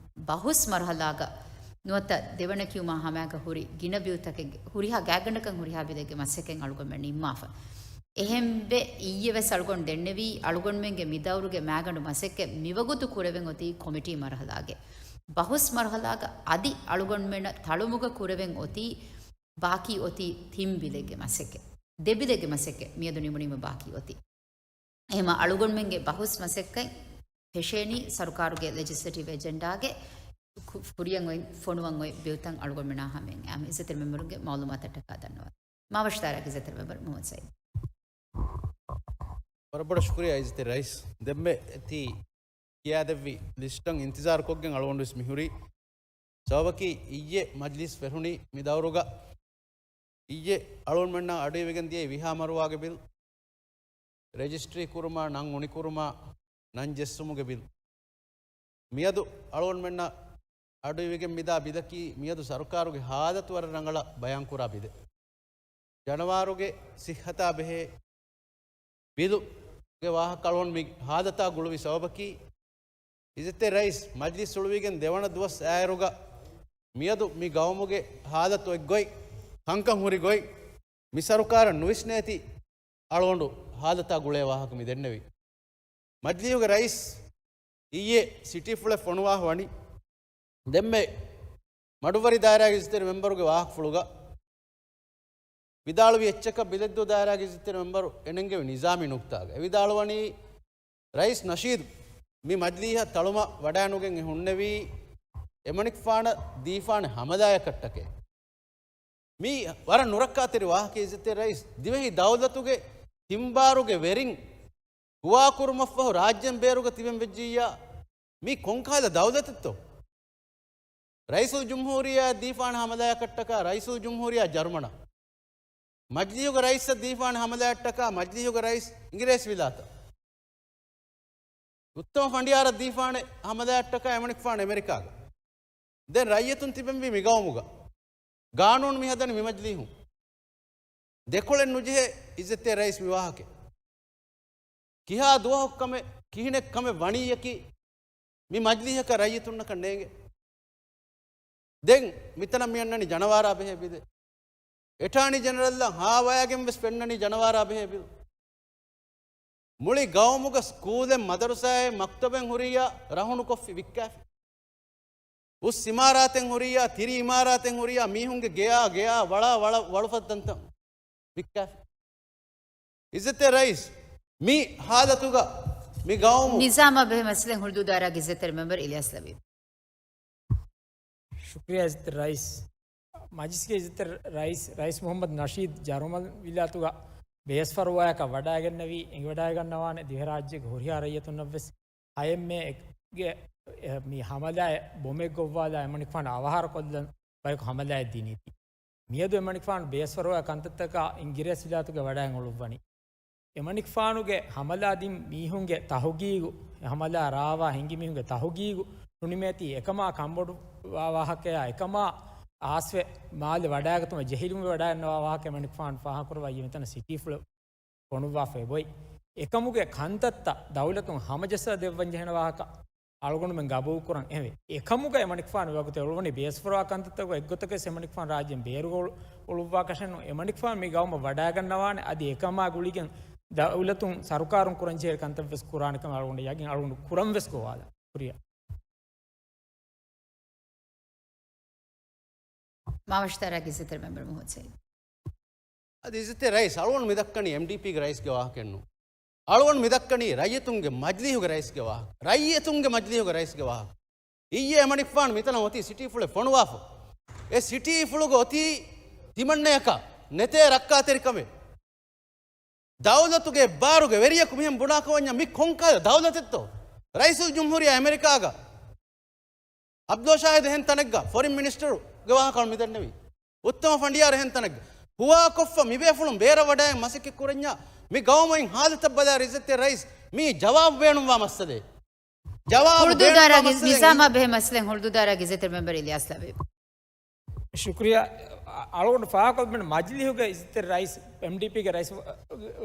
ބަހުސް މަރުހަލާގަ ނުވަތަ ދެވަނަ ކިޔުމާ ހަމައިގަ ހުރި ގިނަ ބިލްތަކެއްގެ، ހުރިހާ ގާތްގަނޑަކަށް ހުރިހާ ބިލެއްގެ މަސައްކަތް އަޅުގަނޑުމެން ނިންމާފަ. އެހެންވެ، އިއްޔެ ވެސް އަޅުގަނޑު ދެންނެވީ، އަޅުގަނޑުމެންގެ މި ދައުރުގެ މައިގަނޑު މަސައްކަތް މިވަގުތު ކުރެވެން އޮތީ ކޮމިޓީ މަރުހަލާގެ. ބަހުސް މަރުހަލާގަ އަދި އަޅުގަނޑުމެންނަށް ތަޅުމުގަ ކުރެވެން އޮތީ ބާކީ އޮތީ ތިން ބިލެއްގެ މަސައްކަތް. ދެ ބިލެއްގެ މަސައްކަތް މިއަދު ނިމުނީމަ ބާކީ އޮތީ. އެހެމަ އަޅުގަނޑުމެންގެ ބަހުސް މަސައްކަތް ފެށޭނީ ސަރުކާރުގެ ލެޖިސްލޭޓިވް އެޖެންޑާގެ ކު-، ކުރިއަށް އޮތް ފޮނުވަން އޮތް ބިލްތައް އަޅުގަނޑުމެނާ ހަމައިން. އަހަރެން އިއްޒަތްތެރި މެމްބަރުންގެ މައުލޫމާތަށްޓަކާ ދަންނަވާ. މާވަށުދާއިރާގެ އިއްޒަތްތެރި މެމްބަރު މުހައްމަދު ސައީދު. ވަރަށް ބޮޑަށް ޝުކުރިއްޔާ އިއްޒަތްތެރި ރައީސް. ދެންމެ ތި ކިޔާދެއްވި ލިސްޓަށް އިންތިޒާރުކޮށްގެން އަޅުގަނޑުވެސް މިހުރީ. ސަބަބަކީ އިއްޔެ މަޖްލިސް ފެށުނީ މި ދައުރުގަ. އިއްޔެ އަޅުގަނޑުމެންނާ އަޑުއިވިގެން ދިޔައީ ވިހާ މަރުވާގެ ބިލް، ރެޖިސްޓްރީ ކުރުމާ، ނަން އުނިކުރުމާ، ނަން ޖެއްސުމުގެ ބިލް. މިއަދު އަޅުގަނޑުމެންނަށް އަޑުއިވިގެން މިދާ ބިލަކީ މިއަދު ސަރުކާރުގެ ހާލަތު ވަރަށް ރަނގަޅަށް ބަޔާންކުރާ ބިލެއް. ޖަނަވާރުގެ ސިއްހަތާ ބެހޭ ބިލުގެ ވާހަކަ އަޅުގަނޑު މި ހާލަތާ ގުޅުވި ސަބަބަކީ، އިއްޒަތްތެރި ރައީސް، މަޖްލިސް އުޅުވިގެން ދެވަނަ ދުވަސް އައިރުގަ މިއަދު މި ގައުމުގެ ހާލަތު އޮތް ގޮތް، ކަންކަން ހުރި ގޮތް، މި ސަރުކާރަށް ނުވިސްނޭތީ އަޅުގަނޑު ހާލަތާ ގުޅޭ ވާހަކަ މި ދެންނެވީ. މަޖްލީހުގެ ރައީސް އިއްޔެ ސިޓީފުޅެއް ފޮނުވާ ވަނީ. ދެންމެ މަޑުއްވަރި ދާއިރާގެ އިއްޒަތްތެރި މެމްބަރުގެ ވާހަކަފުޅުގަ ވިދާޅުވި އެއްޗަކަށް ބިލެއްދޫ ދާއިރާގެ އިއްޒަތްތެރި މެމްބަރު އެނެންގެވި ނިޒާމީ ނުކްތާގަ އެ ވިދާޅުވަނީ، ރައީސް ނަޝީދު މި މަޖްލީހަށް ތަޅުމަށް ވަޑައިނުގެން އެ ހުންނެވީ އެމަނިކުފާނަށް ދީފާނެ ހަމަލާޔަކަށްޓަކައި. މީ ވަރަށް ނުރައްކާތެރި ވާހަކަ އިއްޒަތްތެރި ރައީސް. ދިވެހި ދައުލަތުގެ ތިން ބާރުގެ ވެރިން ހުވާކުރުމަށްފަހު ރާއްޖޭން ބޭރުގަ ތިބެން ވެއްޖިއްޔާ، މީ ކޮންކަހަލަ ދައުލަތެއްތޯ؟ ރައީސުލްޖުމްހޫރިއްޔާ ދީފާނެ ހަމަލާއަކަށްޓަކާ ރައީސުލްޖުމްހޫރިއްޔާ ޖަރުމަނަށް، މަޖްލީހުގެ ރައީސަށް ދީފާނެ ހަމަލާއަށްޓަކާ މަޖްލީހުގެ ރައީސް އިނގިރޭސިވިލާތަށް، އުއްތަމަ ފަނޑިޔާރަށް ދީފާނެ ހަމަލާއަށްޓަކާ އެމަނިކުފާނު އެމެރިކާގަ. ދެން ރައްޔިތުން ތިބެންވީ މިގައުމުގަ. ގާނޫނު މިހަދަނީ މިމަޖްލީހުން. ދެކޮޅެއް ނުޖެހޭ އިއްޒަތްތެރި ރައީސް މި ވާހަކަ. ކިހާ ދުވަހަކު ކަމެއް، ކިހިނެއް ކަމެއް ވަނީއަކީ މި މަޖްލީހަކަށް ރައްޔިތުންނަކަށް ނޭނގެ. ދެން މިތަނަށް މި އަންނަނީ ޖަނަވާރާ ބެހޭ ބިލެއް. އެޓާނީ ޖެނެރަލްއަށް ހާވަޔާގެން ވެސް ފެންނަނީ ޖަނަވާރާ ބެހޭ ބިލް. މުޅި ގައުމުގަ ސްކޫލެއް މަދަރުސާއެއް މަކްތަބެއް ހުރިއްޔާ ރަހުނުކޮށްފި ވިއްކާފި. އުސް އިމާރާތެއް ހުރިއްޔާ ތިރި އިމާރާތެއް ހުރިއްޔާ މީހުންގެ ގެޔާ ގެޔާ ވަޅާ ވަޅަށް ވަޅުފައްދަންތައް ވިއްކާފި. އިއްޒަތްތެރި ރައީސް، މި ހާލަތުގަ މި ގައުމު ނިޒާމާ ބެހޭ މައްސަލައިން ހުޅުދޫދާރާގެ އިއްޒަތްތެރި މެމްބަރު އިލްޔާސް ލަބީބް. ޝުކްރިޔާ އިއްޒަތްތެރި ރައީސް. މަޖިލިސްގެ އިއްޒަތްތެރި ރައީސް، ރައީސް މުހައްމަދު ނަޝީދު ޖަރުމަން ވިލާތުގަ ބޭސްފަރުވާއަކަށް ވަޑައިގެންނެވި އެނގިވަޑައިގަންނަވާނެ ދިވެހިރާއްޖޭގެ ހުރިހާ ރައްޔިތުންނަށްވެސް ހައެއްމޭގެ މި ހަމަލާއެއް ބޮމެއް ގޮއްވާލާ އެމަނިކުފާނު އަވަހާރަކޮށްލަން ބަޔަކު ހަމަލާއެއް ދިނީތީ. މިއަދު އެމަނިކުފާނު ބޭސްފަރުވާ ކަންތައްތަކާ އިނގިރޭސިވިލާތުގެ ވަޑައިގެން އުޅުއްވަނީ. އެމަނިކުފާނުގެ ހަމަލާ ދިން މީހުންގެ ތަހުގީގު، ހަމަލާ ރާވާ ހިނގި މީހުންގެ ތަހުގީގު ނުނިމޭތީ އެކަމާ ކަންބޮޑުވާ ވާހަކަޔާ އެކަމާ އާސްވެ މާލެ ވަޑައިގަތުމަށް ޖެހިލުންވެ ވަޑައިގަންނަވާ ވާހަކަ އެމަނިކުފާނު ފާހަގަކުރައްވާ އިއްޔެ މިތަނަށް ސިޓީފުޅު ފޮނުއްވާފައި އޮތް. އެކަމުގެ ކަންތައްތައް ދައުލަތުން ހަމަޖައްސާ ދެއްވަން ޖެހޭނެ ވާހަކަ އަޅުގަނޑުމެން ގަބޫލުކުރަން އެހެންވެ. އެކަމުގަ އެމަނިކުފާނު ވަގުތެއް އުޅުވަނީ ބޭސްފަރުވާ ކަންތައްތަކުގަ އެއްގޮތަކަށް އެމަނިކުފާނު ރާއްޖޭން ބޭރުގަ އުޅު-، އުޅުއްވާކަށެއް ނޫން. އެމަނިކުފާނު މި ގައުމަށް ވަޑައިގަންނަވާނެ އަދި އެކަމާ ގުޅިގެން ދައުލަތުން ސަރުކާރުން ކުރަންޖެހޭ ކަންތައްވެސް ކުރާނެކަމަށް އަޅުގަނޑު ޔަގީން އަޅުގަނޑު ކުރަންވެސް ގޮވާލާ. ޝުކުރިއްޔާ. މާވަށުދާރާގެ އިއްޒަތްތެރި މެމްބަރު މުހައްމަދު ސައީދު. އަދި އިއްޒަތްތެރި ރައީސް، އަޅުގަނޑު މި ދައްކަނީ އެމްޑީޕީގެ ރައީސްގެ ވާހަކައެއް ނޫން. އަޅުގަނޑު މި ދައްކަނީ ރައްޔިތުންގެ މަޖިލީހުގެ ރައީސްގެ ވާހަކަ. ރައްޔިތުންގެ މަޖިލީހުގެ ރައީސްގެ ވާހަކަ. އިއްޔެ އެމަނިކުފާނު މިތަނަށް އޮތީ ސިޓީފުޅެއް ފޮނުވާފަ. އެ ސިޓީފުޅުގަ އޮތީ ތިމަންނަޔަކަށް ނެތޭ ރައްކާތެރިކަމެއް. ދައުލަތުގެ ބާރުގެ ވެރިޔަކު މިހެން ބުނާކަމަށް ވަންޏާ މި ކޮންކަހަލަ ދައުލަތެއްތޯ؟ ރައީސުލްޖުމްހޫރިއްޔާ އެމެރިކާގަ އަބްދުﷲ ޝާހިދު އެހެން ތަނެއްގަ ފޮރިން މިނިސްޓަރުގެ ވާހަކަ މި ދެންނެވީ. އުއްތަމަ ފަނޑިޔާރު އެހެން ތަނެއްގަ. ހުވާކޮށްފަ މިބޭފުޅުން ބޭރަށް ވަޑައި މަސައްކަތް ކުރަންޏާ މި ގައުމު އިން ހާލަތަށް ބަލާ އިއްޒަތްތެރި ރައީސް މީ ޖަވާބު ބޭނުންވާ މައްސަލައެއް. ޖަވާބު ހުޅުދޫދާރާގެ ބޭނުންވާ މައްސަލައެއް. ނިޒާމާ ބެހޭ މައްސަލައިން ހުޅުދޫދާރާގެ އިއްޒަތްތެރި މެމްބަރު އިލްޔާސް ލަބީބް. ޝުކުރިއްޔާ. އަޅުގަނޑު ފާހަގަކޮށްލަން މަޖިލީހުގެ އިއްޒަތްތެރި ރައީސް، އެމްޑީޕީގެ ރައީސް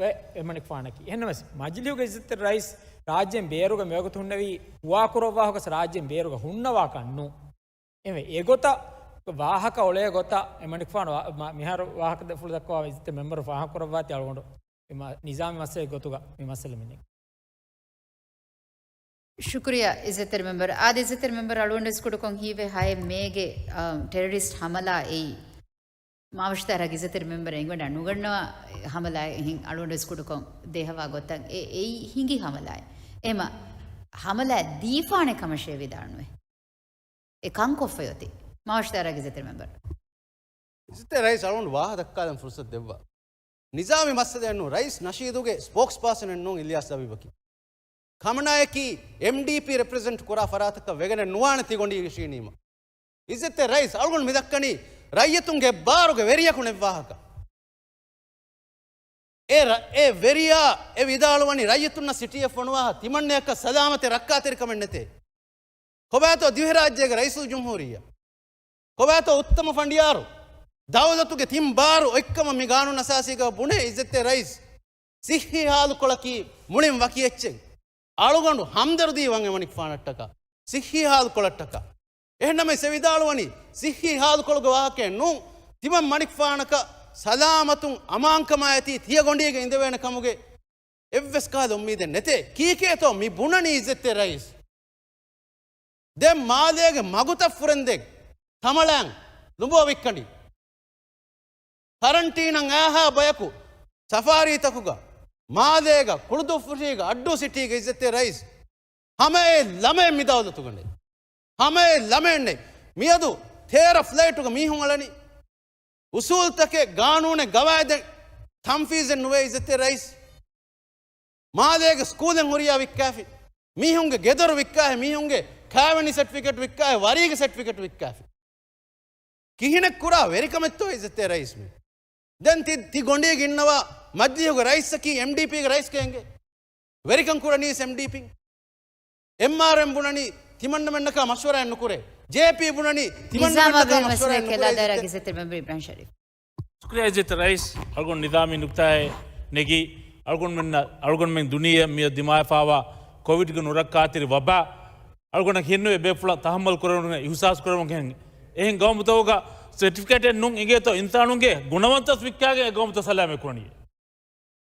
ވެ އެމަނިކުފާނަކީ. އެހެންނަމަވެސް، މަޖިލީހުގެ އިއްޒަތްތެރި ރައީސް ރާއްޖޭން ބޭރުގަ މިވަގުތު ހުންނެވީ ހުވާކުރައްވާ ހުކަސް ރާއްޖޭން ބޭރުގަ ހުންނަވާކަށް ނޫން. އެހެންވެ، އެގޮތަށް ވާހަކަ އޮޅޭ ގޮތަށް އެމަނިކުފާނު ވާ-، މަ-، މިހާރު ވާހަކަ ދެފުޅު ދައްކަވާ އިއްޒަތްތެރި މެމްބަރު ފާހަގަކުރައްވާތީ އަޅުގަނޑު މި މަ-، ނިޒާމީ މައްސަލައެއް ގޮތުގަ މި މައްސަލަ މިނެގެން. ޝުކުރިއްޔާ އިއްޒަތްތެރި މެމްބަރު. އާދެ، އިއްޒަތްތެރި މެމްބަރު އަޅުގަނޑު އިސްކުޑަކޮށް ހީވޭ ހައެއް މޭގެ، އާ، ޓެރަރިސްޓް ހަމަލާ އެއީ މާވަށުދާރާގެ އިއްޒަތްތެރި މެމްބަރަށް އެނގިވަޑާ ނުގަންނަވާ ހަމަލާއެއް ހިން އަޅުގަނޑު އިސްކުޑަކޮށް ދޭހަވާ ގޮތަށް އެ، އެއީ ހިނގި ހަމަލާއެއް. އެހެމަ ހަމަލާ ދީފާނެ ކަމަށޭ ވިދާޅުވޭ. އެ ކަންކޮށްފައި އޮތީ. މާވަށުދާރާގެ އިއްޒަތްތެރި މެމްބަރު. އިއްޒަތްތެރި ރައީސް އަޅުގަނޑު ވާހަ ދައްކާލަން ފުރުސަތު ދެއްވާ. ނިޒާމީ މައްސަލައެއް ނޫން، ރައީސް ނަޝީދުގެ ސްޕޯކްސް ޕާސަނެއް ނޫން އިލްޔާސް ލަބީބަކީ. ކަމަނާޔަކީ އެމްޑީޕީ ރެޕްރެޒެންޓް ކުރާ ފަރާތަކަށް ވެގެނެއް ނުވާނެ ތިގޮނޑީގެ ޝީނީމަ. އިއްޒަތްތެރި ރައީސް އަޅުގަނޑު މި ދައްކަނީ ރައްޔިތުންގެ ބާރުގެ ވެރިޔަކު ނެތް ވާހަކަ. އެ ރަ-، އެ ވެރިޔާ އެ ވިދާޅުވަނީ ރައްޔިތުންނަށް ސިޓީއެއް ފޮނުވާ ތިމަންނަޔަކަށް ސަލާމަތެއް ރައްކާތެރިކަމެއް ނެތޭ. ކޮބާތޯ ދިވެހިރާއްޖޭގެ ރައީސުލްޖުމްހޫރިއްޔާ؟ ކޮބާތޯ އުއްތަމަ ފަނޑިޔާރު؟ ދައުލަތުގެ ތިން ބާރު އޮތްކަމަށް މި ގާނޫނު އަސާސީގަ ބުނޭ އިއްޒަތްތެރި ރައީސް. ސިއްހީ ހާލުކޮޅަކީ މުޅިން ވަކި އެއްޗެއް. އަޅުގަނޑު ހަމްދަރުދީ ވަން އެމަނިކުފާނަށްޓަކާ. ސިއްހީ ހާލުކޮޅަށްޓަކާ. އެހެންނަމަވެސް އެ ވިދާޅުވަނީ ސިއްހީ ހާލުކޮޅުގެ ވާހަކައެއް ނޫން. ތިމަން މަނިކުފާނަކަށް ސަލާމަތުން އަމާންކަމާ އެތީ ތިޔަ ގޮނޑީގަ އިނދެވޭނެ ކަމުގެ އެއްވެސް ކަހަލަ އުއްމީދެއް ނެތޭ. ކީކޭތޯ މި ބުނަނީ އިއްޒަތްތެރި ރައީސް؟ ދެން މާލޭގެ މަގުތައް ފުރެންދެން ކަމަޅާން ލުނބޯ ވިއްކަނޑި. ކަރަންޓީނަށް އައިހާ ބަޔަކު ސަފާރީތަކުގަ، މާލޭގަ، ކުޅުދުއްފުށީގަ، އައްޑޫ ސިޓީގަ އިއްޒަތްތެރި ރައީސް. ހަމައެއް ލަމައެއް މި ދައުލަތުގަ ނެތް. ހަމައެއް ލަމައެއް ނެތް. މިއަދު ތޭރަ ފްލައިޓުގަ މީހުން އަޅަނީ. އުސޫލްތަކެއް، ގާނޫނެއް، ގަވާއިދެއް ތަންފީޒެއް ނުވޭ އިއްޒަތްތެރި ރައީސް. މާލޭގެ ސްކޫލެއް ހުރިޔާ ވިއްކާފި، މީހުންގެ ގެދޮރު ވިއްކާފި، މީހުންގެ ކާވެނި ސެޓްފިކެޓް ވިއްކާފި، ވަރީގެ ސެޓްފިކެޓް ވިއްކާފި. ކިހިނެއް ކުރާ ވެރިކަމެއްތޯ އިއްޒަތްތެރި ރައީސް މީ؟ ދެން ތި، ތި ގޮނޑީގަ އިންނަވާ މަޖްލީހުގެ ރައީސަކީ އެމްޑީޕީގެ ރައީސް ގެންގެ. ވެރިކަން ކުރަނީސް އެމްޑީޕީން. އެމްއާރްއެމް ބުނަނީ ތިމަންނަމެންނަކާ މަޝްވަރާއެއް ނުކުރޭ. ޖޭޕީ ބުނަނީ ތިމަންނަމެންނަކާ މަޝްވަރާއެއް ނުކުރޭ. ޝުކުރިއްޔާ އިއްޒަތްތެރި ރައީސް، އަޅުގަނޑު ނިޒާމީ ނުކްތާއެއް ނެގީ، އަޅުގަނޑުމެންނަށް، އަޅުގަނޑުމެން ދުނިޔެއަށް މިއަދު ދިމާވެފައިވާ ކޮވިޑްގެ ނުރައްކާތެރި ވަބާ، އަޅުގަނޑަށް ހިންނުވޭ ބޭފުޅަށް ތަހައްމަލް ކުރެވުނު، އިހުސާސް ކުރެވުނު ހެން. އެހެން ގައުމުތަކުގަ ސެޓްފިކެޓެއް ނޫން އިނގޭތޯ އިންސާނުންގެ ގުނަވަންތަސް ވިއްކާގެން އެ ގައުމުތައް ސަލާމަތް ކުރަނީ.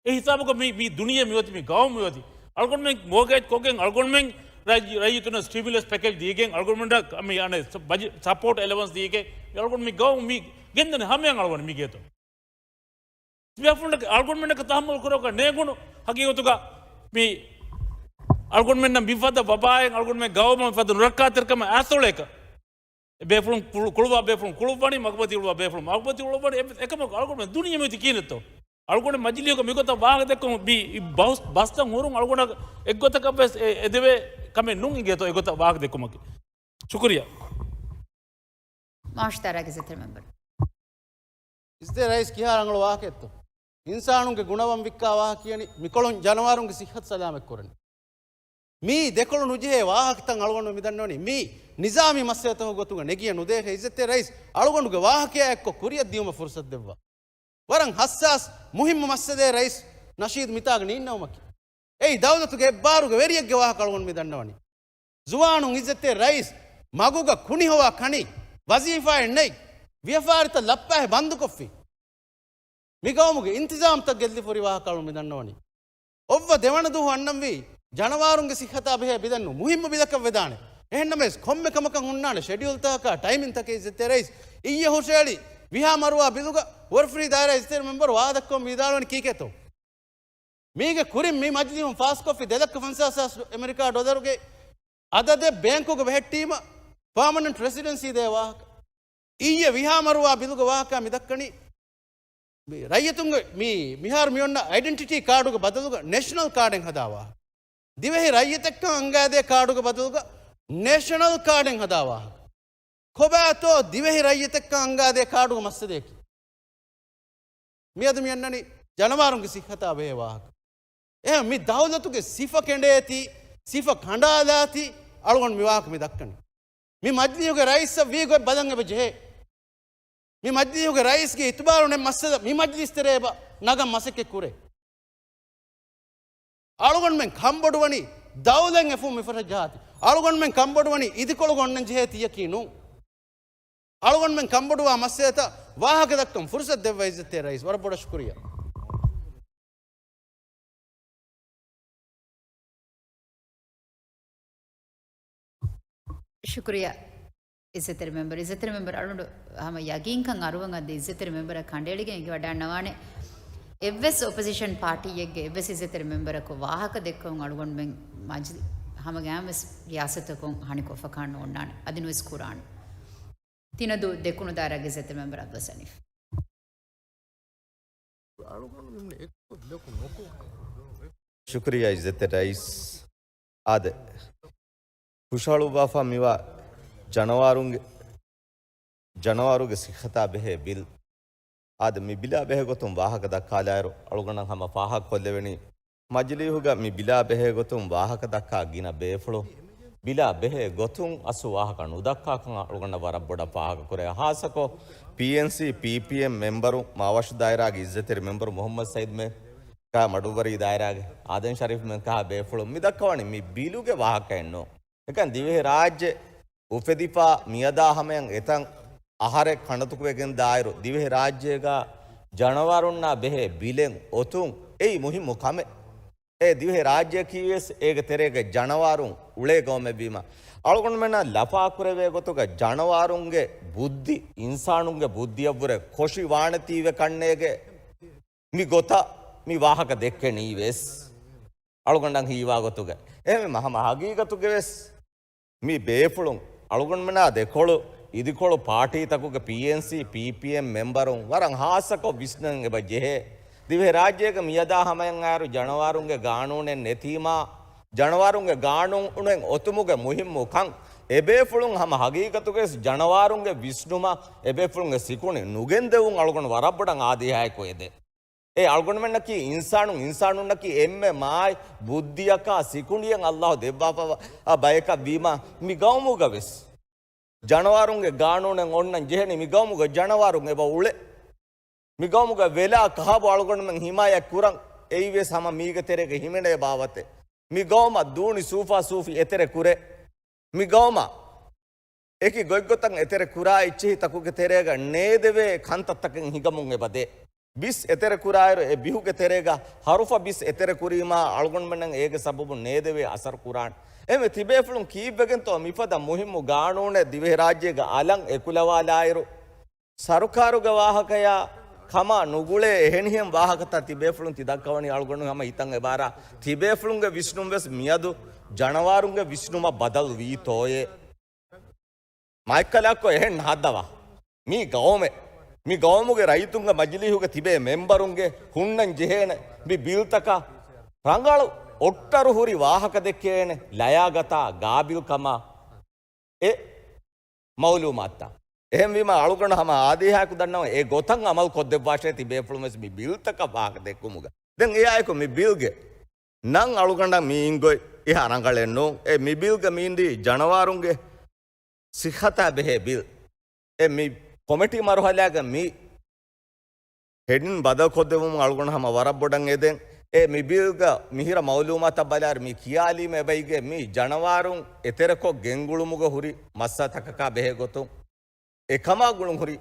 އެ ހިސާބުގަ މި، މި ދުނިޔެ މިއޮތީ، މި ގައުމު މިއޮތީ. އަޅުގަނޑުމެން މޯގޭޖް ކޮށްގެން، އަޅުގަނޑުމެން ރައްޔި-، ރައްޔިތުންނަށް ސްޓިމިއުލަސް ޕެކޭޖް ދީގެން، އަޅުގަނޑުމެން މި އަނެއް ސަ-، ބަޖެ-، ސަޕޯޓް އެލަވަންސް ދީގެން، އަޅުގަނޑު މި ގައުމު މި ގެންދަނީ ހަމަޔަށް އަޅުގަނޑު މި ގޭތޯ. ބޭފުޅުންނަކަށް އަޅުގަނޑުމެންނަކަށް ތަހައްމަލް ކުރެވުމަކަށް ނޭނގުނު ހަގީގަތުގަ މި އަޅުގަނޑުމެންނަށް މިފަދަ ވަބާއެއް، އަޅުގަނޑުމެން ގައުމަށް މިފަދަ ނުރައްކާތެރިކަމެއް އައިސް އުޅޭކަށް. އެ ބޭފުޅުން ކުޅު-، ކުޅުވާ ބޭފުޅުން ކުޅުއްވަނީ، މަގުމަތި އުޅުވާ ބޭފުޅުން މަގުމަތި އުޅުއްވަނީ. އެ-، އެކަމަކު އަޅުގަނޑުމެން ދުނިޔެ މިއޮތީ ކިހިނެއްތޯ؟ އަޅުގަނޑު މަޖިލީހުގަ މިގޮތަށް ވާހަކަ ދެއްކުމުން މި ބަހުސް-، ބަސްތައް ހުރުން އަޅުގަނޑަށް އެއްގޮތަކަށް ވެސް އެ-، އެދެވޭ ކަމެއް ނޫން އިނގޭތޯ އެގޮތަށް ވާހަކަ ދެއްކުމަކީ. ޝުކުރިއްޔާ. މާޝްތާރާގެ އިއްޒަތްތެރި މެމްބަރު. އިއްޒަތްތެރި ރައީސް ކިހާ ރަނގަޅު ވާހަކައެއްތޯ؟ އިންސާނުންގެ ގުނަވަން ވިއްކާ ވާހަކަ ކިޔަނީ މިކޮޅުން ޖަނަވާރުންގެ ސިއްހަތު ސަލާމަތް ކުރަނީ. މީ ދެކޮޅު ނުޖެހޭ ވާހަކަތައް އަޅުގަނޑު މި ދަންނަވަނީ. މީ ނިޒާމީ މައްސަލަތަކުގެ ގޮތުގަ ނެގިޔަ ނުދޭހޭ. އިއްޒަތްތެރި ރައީސް އަޅުގަނޑުގެ ވާހަކަޔާ އެއްކޮށް ކުރިއަށް ދިޔުމަށް ފުރުސަތު ދެއްވާ. ވަރަށް ހައްސާސް މުހިއްމު މައްސަލައެއް ރައީސް ނަޝީދު މިތާގަ ނީންނަވުމަކީ. އެއީ ދައުލަތުގެ އެއްބާރުގެ ވެރިއެއްގެ ވާހަކަ އަޅުގަނޑު މި ދަންނަވަނީ. ޒުވާނުން އިއްޒަތްތެރި ރައީސް މަގުގަ ކުނިހޮވާ ކަނީ، ވަޒީފާއެއް ނެތް، ވިޔަފާރިތައް ލައްޕާހެ ބަންދުކޮށްފި. މި ގައުމުގެ އިންތިޒާމްތައް ގެއްލިފަ ހުރި ވާހަކަ އަޅުގަނޑު މި ދަންނަވަނީ. އޮއްވަ ދެވަނަ ދުވަހު އަންނަންވީ ޖަނަވާރުންގެ ސިއްހަތާ ބެހޭ ބިލެއް ނޫން، މުހިއްމު ބިލަކަށް ވެދާނެ. އެހެންނަމަވެސް ކޮންމެ ކަމަކަށް ހުންނާނެ ޝެޑިއުލްތަކާ ޓައިމިންތަކެއް. އިއްޒަތްތެރި ރައީސް އިއްޔެ ހުށައެޅި ވިހާ މަރުވާ ބިލުގަ ވަރު ފްރީ ދާއިރާ އިއްޒަތްތެރި މެމްބަރު ވާދަކޮށް ވިދާޅުވަނީ ކީކޭތޯ؟ މީގެ ކުރިން މި މަޖިލީހުން ފާސްކޮށްފި ދެ ލައްކަ ފަންސާސް ހާސް އެމެރިކާ ޑޮލަރުގެ އަދަދެއް ބޭންކުގަ ބެހެއްޓީމަ ޕާމަނެންޓް ރެސިޑެންސީ ދޭ ވާހަކަ. އިއްޔެ ވިހާ މަރުވާ ބިލުގެ ވާހަކަ މި ދައްކަނީ. މި ރައްޔިތުންގެ މި، މިހާރު މި އޮންނަ އައިޑެންޓިޓީ ކާޑުގެ ބަދަލުގަ ނޭޝަނަލް ކާޑެއް ހަދާ ވާހަކަ. ދިވެހި ރައްޔިތެއްކަން އަންގާދޭ ކާޑުގެ ބަދަލުގަ ނޭޝަނަލް ކާޑެއް ހަދާ ވާހަކަ. ކޮބާތޯ ދިވެހި ރައްޔިތެއްކަން އަންގާދޭ ކާޑުގެ މައްސަލަޔަކީ؟ މިއަދު މި އަންނަނީ ޖަނަވާރުންގެ ސިއްހަތާ ބެހޭ ވާހަކަ. އެހެން މި ދައުލަތުގެ ސިފަ ކެނޑޭތީ، ސިފަ ކަނޑާލާތީ، އަޅުގަނޑު މި ވާހަކަ މި ދައްކަނީ. މި މަޖްލީހުގެ ރައީސްއަށް ވީ ގޮތް ބަލަން އެބަ ޖެހޭ. މި މަޖްލީހުގެ ރައީސްގެ އިތުބާރު ނެތް މައްސަލަ މި މަޖްލީސް ތެރޭ އެބަ ނަގަން މަސައްކަތް ކުރޭ. އަޅުގަނޑުމެން ކަންބޮޑުވަނީ ދައުލަތް އެފުން މިފަށަށް ޖަހާތީ. އަޅުގަނޑުމެން ކަންބޮޑުވަނީ އިދިކޮޅުގަ އޮންނަން ޖެހޭ ތިޔަކީ ނޫން. އަޅުގަނޑުމެން ކަންބޮޑުވާ މައްސަލަތައް ވާހަކަ ދައްކަން ފުރުސަތު ދެއްވާ އިއްޒަތްތެރި ރައީސް. ވަރަށް ބޮޑަށް ޝުކުރިއްޔާ. ޝުކުރިއްޔާ އިއްޒަތްތެރި މެމްބަރު. އިއްޒަތްތެރި މެމްބަރު އަޅުގަނޑު ހަމަ ޔަގީންކަން އަރުވަން އަދި އިއްޒަތްތެރި މެމްބަރަށް ކަނޑައެޅިގެން އެނގިވަޑައިގަންނަވާނެ. އެއްވެސް އޮޕޮޒިޝަން ޕާޓީއެއްގެ އެއްވެސް އިއްޒަތްތެރި މެމްބަރަކު ވާހަކަ ދެއްކަމުން އަޅުގަނޑުމެން މަޖިލި ހަމަ ގައިމުވެސް ރިޔާސަތަކުން ހަނިކޮށްފަކާ ނޯންނާނެ. އަދި ނުވެސް ކުރާނެ. ތިނަދޫ ދެކުނު ދާއިރާގެ އިއްޒަތްތެރި މެމްބަރު އަބްދުއްލާ ހަނީފް. ޝުކުރިއްޔާ އިއްޒަތްތެރި ރައީސް. އާދެ، ހުށަހަޅުއްވާފަ މިވާ ޖަނަވާރުންގެ، ޖަނަވާރުގެ ސިއްހަތާ ބެހޭ ބިލް. އާދެ، މި ބިލާ ބެހޭ ގޮތުން ވާހަކަ ދައްކާލާއިރު، އަޅުގަނޑަށް ހަމަ ފާހަގަކޮށްލެވެނީ، މަޖިލީހުގަ މި ބިލާ ބެހޭ ގޮތުން ވާހަކަ ދައްކާ ގިނަ ބޭފުޅުން، ބިލާ ބެހޭ ގޮތުން އަސްލު ވާހަކަ ނުދައްކާކަން އަޅުގަނޑަށް ވަރަށް ބޮޑަށް ފާހަގަކުރޭ. ހާއްސަކޮށް، ޕީއެންސީ، ޕީޕީއެމް މެމްބަރު މާވަށު ދާއިރާގެ އިއްޒަތްތެރި މެމްބަރު މުހައްމަދު ސައީދު މެ ކާ މަޑުއްވަރީ ދާއިރާގެ އާދަމް ޝަރީފް މެން ކާ ބޭފުޅުން މި ދައްކަވަނީ މި ބިލުގެ ވާހަކައެއް ނޫން. އެކަން ދިވެހި ރާއްޖެ އުފެދިފާ މިއަދާ ހަމަޔަށް އެތަން އަހަރެއް ކަނޑަތުކުވެގެން ދާއިރު، ދިވެހި ރާއްޖޭގަ ޖަނަވާރުންނާ ބެހޭ ބިލެއް އޮތުން އެއީ މުހިއްމު ކަމެއް. އެ ދިވެހި ރާއްޖެއަކީވެސް އޭގެ ތެރޭގަ ޖަނަވާރުން އުޅޭ ގައުމެއްވީމަ، އަޅުގަނޑުމެންނަށް ލަފާކުރެވޭ ގޮތުގަ ޖަނަވާރުންގެ ބުއްދި އިންސާނުންގެ ބުއްދިއަށްވުރެ ކޮށި ވާނެތީވެ ކަންނޭގެ މި ގޮތަށް މި ވާހަކަ ދެއްކެނީ ވެސް. އަޅުގަނޑަށް ހީވާ ގޮތުގަ އެހެންވީމަ ހަމަ ހަގީގަތުގެ ވެސް މި ބޭފުޅުން އަޅުގަނޑުމެނާ ދެކޮޅު އިދިކޮޅު ޕާޓީތަކުގެ ޕީއެންސީ، ޕީޕީއެމް މެމްބަރުން ވަރަށް ހާއްސަކޮށް ވިސްނަން އެބަ ޖެހޭ. ދިވެހިރާއްޖޭގެ މިއަދާ ހަމަޔަށް އައިރު ޖަނަވާރުންގެ ގާނޫނެއް ނެތީމާ، ޖަނަވާރުންގެ ގާނޫނެއް އޮތުމުގެ މުހިއްމު ކަން އެބޭފުޅުން ހަމަ ހަގީގަތުގައި ވެސް ޖަނަވާރުންގެ ވިސްނުމަށް އެބޭފުޅުންގެ ސިކުނޑި ނުގެންދެވުން އަޅުގަނޑު ވަރަށް ބޮޑަށް އާދޭހާއެކު އެދޭ. އެ އަޅުގަނޑުމެންނަކީ އިންސާނުން، އިންސާނުންނަކީ އެންމެ މާތް ބުއްދިއަކާ ސިކުނޑިއެއް އައްލާހު ދެއްވާފައިވާ ބަޔަކަށް ވީމާ، މި ގައުމުގަ ވެސް ޖަނަވާރުންގެ ގާނޫނެއް އޮންނަން ޖެހެނީ މި ގައުމުގަ ޖަނަވާރުން އެބަ އުޅޭ. މި ގައުމުގަ ވެލާ ކަހަބު އަޅުގަނޑުމެން ހިމާޔަތް ކުރަން އެއީ ވެސް ހަމަ މީގެ ތެރޭގަ ހިމެނޭ ބާވަތެއް. މި ގައުމަށް ދޫނި ސޫފާ ސޫފި އެތެރެ ކުރޭ. މި ގައުމަށް އެކި ގޮތްގޮތަށް އެތެރެ ކުރާ އެއްޗިހި ތަކުގެ ތެރޭގަ ނޭދެވޭ ކަންތައްތަކެއް ހިނގަމުން އެބަ ދޭ. ބިސް އެތެރެ ކުރާއިރު އެ ބިހުގެ ތެރޭގަ ހަރުފަ ބިސް އެތެރެ ކުރީމާ އަޅުގަނޑުމެންނަށް އޭގެ ސަބަބުން ނޭދެވޭ އަސަރު ކުރާނެ. އެހެންވެ ތިބޭފުޅުން ކީއްވެގެންތޯ މިފަދަ މުހިއްމު ގާނޫނެއް ދިވެހިރާއްޖޭގަ އަލަށް އެކުލަވާލާއިރު، ސަރުކާރުގެ ވާހަކަޔާ ކަމާ ނުގުޅޭ އެހެނިހެން ވާހަކަތައް ތިބޭފުޅުން ތި ދައްކަވަނީ އަޅުގަނޑު ހަމަ ހިތަށް އެބާރާ. ތިބޭފުޅުންގެ ވިސްނުން ވެސް މިއަދު ޖަނަވާރުންގެ ވިސްނުމަށް ބަދަލު ވީތޯއޭ. މައެއްކަލަކޮ އެހެން ހައްދަވާ. މީ ގައުމެއް. މި ގައުމުގެ ރައްޔިތުންގެ މަޖިލީހުގެ ތިބޭ މެމްބަރުންގެ ހުންނަން ޖެހޭނެ މި ބިލްތަކަށް ރަނގަޅު އޮއްޓަރު ހުރި ވާހަކަ ދެއްކޭނެ ލަޔާގަތާ ގާބިލްކަމާ އެ މައުލޫމާތުތައް. އެހެންވީމަ އަޅުގަނޑު ހަމަ އާދޭހާއެކު ދަންނަވަން އެ ގޮތަށް އަމަލު ކޮށްދެއްވާށޭ ތިބޭފުޅުން ވެސް މި ބިލްތަކަށް ވާހަކަ ދެއްކުމުގަ. ދެން އެއާއެކު މި ބިލްގެ ނަން އަޅުގަނޑަށް މި އިނގޮތް އެހާ ރަނގަޅެއް ނޫން. އެ މި ބިލްގަ މީންދީ ޖަނަވާރުންގެ ސިއްހަތާ ބެހޭ ބިލް. އެ މި ކޮމިޓީ މަރުހަލާގަ މި ހެޑިން ބަދަލުކޮށްދެވުމުން އަޅުގަނޑު ހަމަ ވަރަށް ބޮޑަށް އެދެން. އެ މި ބިލްގަ މިހިރަ މައުލޫމާތަށް ބަލާއިރު މި ކިޔާލީމަ އެބައިގެ މި ޖަނަވާރުން އެތެރެކޮށް ގެންގުޅުމުގަ ހުރި މައްސަލަތަކަކާ ބެހޭ ގޮތުން އެކަމާ ގުޅުން ހުރި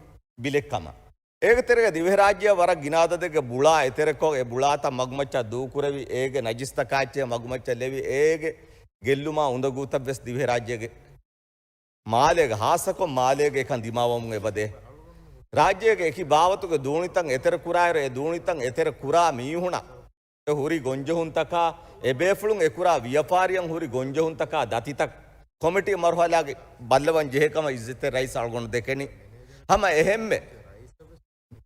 ބިލެއް ކަމަށް. އޭގެ ތެރޭގަ ދިވެހިރާއްޖެއަށް ވަރަށް ގިނަ އަދަދެއްގެ ބުޅާ އެތެރެކޮށް، އެ ބުޅާތައް މަގުމައްޗަށް ދޫކުރެވި، އޭގެ ނަޖިސްތަކާ އެއްޗެއް މަގުމައްޗަށް ލެވި، އޭގެ ގެއްލުމާ އުނދަގޫތައް ވެސް ދިވެހިރާއްޖޭގެ މާލޭގަ، ހާއްސަކޮށް މާލޭގަ އެކަން ދިމާވަމުން އެބަދޭ. ރާއްޖޭގެ އެކި ބާވަތުގެ ދޫނިތައް އެތެރެ ކުރާއިރު، އެ ދޫނިތައް އެތެރެ ކުރާ މީހުނަށް އެ ހުރި ގޮންޖެހުންތަކާ، އެބޭފުޅުން އެކުރާ ވިޔަފާރިއަށް ހުރި ގޮންޖެހުންތަކާ ދަތިތައް ކޮމިޓީ މަރުހަލާގައި ބައްލަވަން ޖެހޭ ކަމަށް އިއްޒަތްތެރި ރައީސް އަޅުގަނޑު ދެކެނީ. ހަމަ އެހެންމެ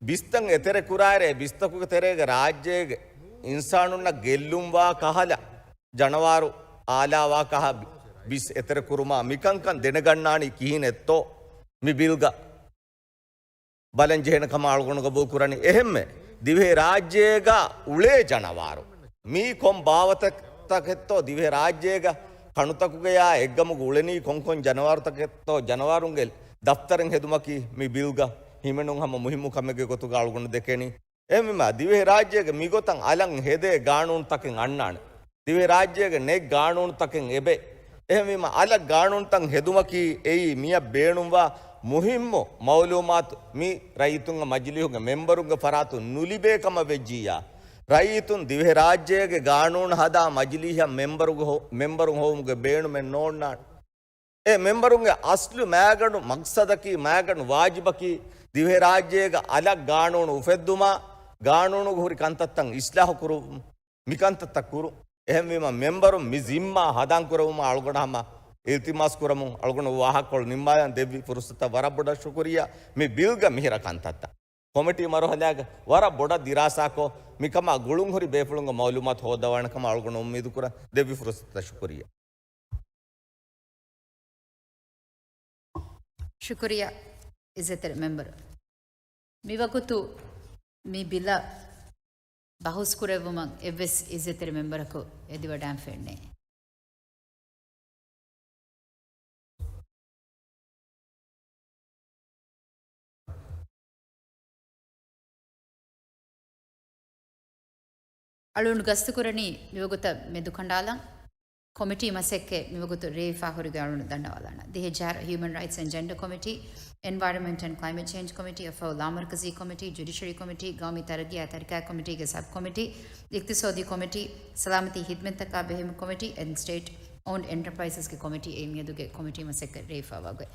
ބިސްތައް އެތެރެ ކުރާއިރު، އެ ބިސްތަކުގެ ތެރޭގަ ރާއްޖޭގެ އިންސާނުންނަށް ގެއްލުންވާ ކަހަލަ، ޖަނަވާރު އާލާވާ ކަހަ ބިސް އެތެރެ ކުރުމާ މިކަންކަން ދެނެގަންނާނީ ކިހިނެއްތޯ މި ބިލްގަ ބަލަން ޖެހޭނެ ކަމަށް އަޅުގަނޑު ގަބޫލު ކުރަނީ. އެހެންމެ ދިވެހި ރާއްޖޭގަ އުޅޭ ޖަނަވާރު މީ ކޮން ބާވަތަކެއްތޯ، ދިވެހި ރާއްޖޭގަ ކަނުތަކުގަޔާ އެއްގަމުގަ އުޅެނީ ކޮންކޮން ޖަނަވާރުތަކެއްތޯ، ޖަނަވާރުންގެ ދަފްތަރެއް ހެދުމަކީ މި ބިލްގަ ހިމެނުން ހަމަ މުހިއްމު ކަމެއްގެ ގޮތުގަ އަޅުގަނޑު ދެކެނީ. އެހެންވީމާ، ދިވެހިރާއްޖޭގެ މިގޮތަށް އަލަށް ހެދޭ ގާނޫނުތަކެއް އަންނާނެ. ދިވެހިރާއްޖޭގެ ނެތް ގާނޫނުތަކެއް އެބައި. އެހެންވީމާ، އަލަށް ގާނޫނުތައް ހެދުމަކީ އެއީ މިއަށް ބޭނުންވާ މުހިއްމު މައުލޫމާތު މި ރައްޔިތުންގެ މަޖިލީހުގެ މެމްބަރުންގެ ފަރާތުން ނުލިބޭ ކަމަށް ވެއްޖިއްޔާ، ރައްޔިތުން ދިވެހިރާއްޖޭގެ ގާނޫނު ހަދާ މަޖިލީހަށް މެމްބަރުގެ ހޮ-، މެމްބަރުން ހޮވުމުގެ ބޭނުމެއް ނޯންނާނެ. އެ މެމްބަރުންގެ އަސްލު މައިގަނޑު މަގްސަދަކީ، މައިގަނޑު ވާޖިބަކީ، ދިވެހިރާއްޖޭގަ އަލަށް ގާނޫނު އުފެއްދުމާ، ގާނޫނުގަ ހުރި ކަންތައްތައް އިސްލާހު ކުރު-، މިކަންތައްތައް ކުރު. އެހެންވީމަ، މެމްބަރުން މި ޒިންމާ ހަދާން ކުރެވުމަށް އަޅުގަނޑު ހަމަ އިލްތިމާސް ކުރަމުން، އަޅުގަނޑު ވާހަކަކޮޅު ނިންމާލަން ދެއްވި ފުރުސަތަށް ވަރަށް ބޮޑަށް ޝުކުރިއްޔާ. މި ބިލްގަ މިހިރަ ކަންތައްތައް ކޮމިޓީ މަރުހަލާގަ ވަރަށް ބޮޑަށް ދިރާސާކޮށް، މިކަމާ ގުޅުންހުރި ބޭފުޅުންގެ މައުލޫމާތު ހޯއްދަވާނެ ކަމަށް އަޅުގަނޑު އުއްމީދު ކުރަން. ދެއްވި ފުރުސަތަށް ޝުކުރިއްޔާ. ޝުކުރިއްޔާ، އިއްޒަތްތެރި މެމްބަރު. މިވަގުތު މި ބިލަށް ބަހުސް ކުރެއްވުމަށް އެއްވެސް އިއްޒަތްތެރި މެމްބަރަކު އެދިވަޑާން ފެންނޭ. އަޅުގަނޑު ގަސްތުކުރަނީ މިވަގުތަށް މެދުކަނޑާލަން. ކޮމިޓީ މަސައްކަތް މިވަގުތު ރޭވިފާ ހުރިގޮތް އަޅުގަނޑު ދަންނަވާލާނަން. ދިހަ އެއް ޖަހަރަ ހިއުމަން ރައިޓްސް އެންޑް ޖެންޑަ ކޮމިޓީ، އެންވައިރަންމަންޓް އެންޑް ކްލައިމެޓް ޗޭންޖް ކޮމިޓީ، އަށްފަހު ލާމަރުކަޒީ ކޮމިޓީ، ޖުޑިޝަރީ ކޮމިޓީ، ގައުމީ ތަރައްގީއާ ތަރިކާ ކޮމިޓީގެ ސަބް ކޮމިޓީ، އިޤްތިޞާދީ ކޮމިޓީ، ސަލާމަތީ ހިދްމަތްތަކާ ބެހޭ ކޮމިޓީ، އެންޑް ސްޓޭޓް އޯންޑް އެންޓަޕްރައިޒަސްގެ ކޮމިޓީ އެއީ މިއަދުގެ ކޮމިޓީ މަސައްކަތް ރޭވިފާވާ ގޮތް.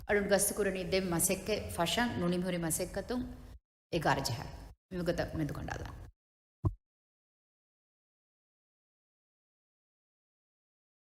އަޅުގަނޑު ގަސްތުކުރަނީ ދެން މަސައްކަތް ފަށަން ނުނިމިހުރި މަސައްކަތުން އެގާރަ ޖަހާ. މިވަގުތަށް މެދުކަނޑާލާން.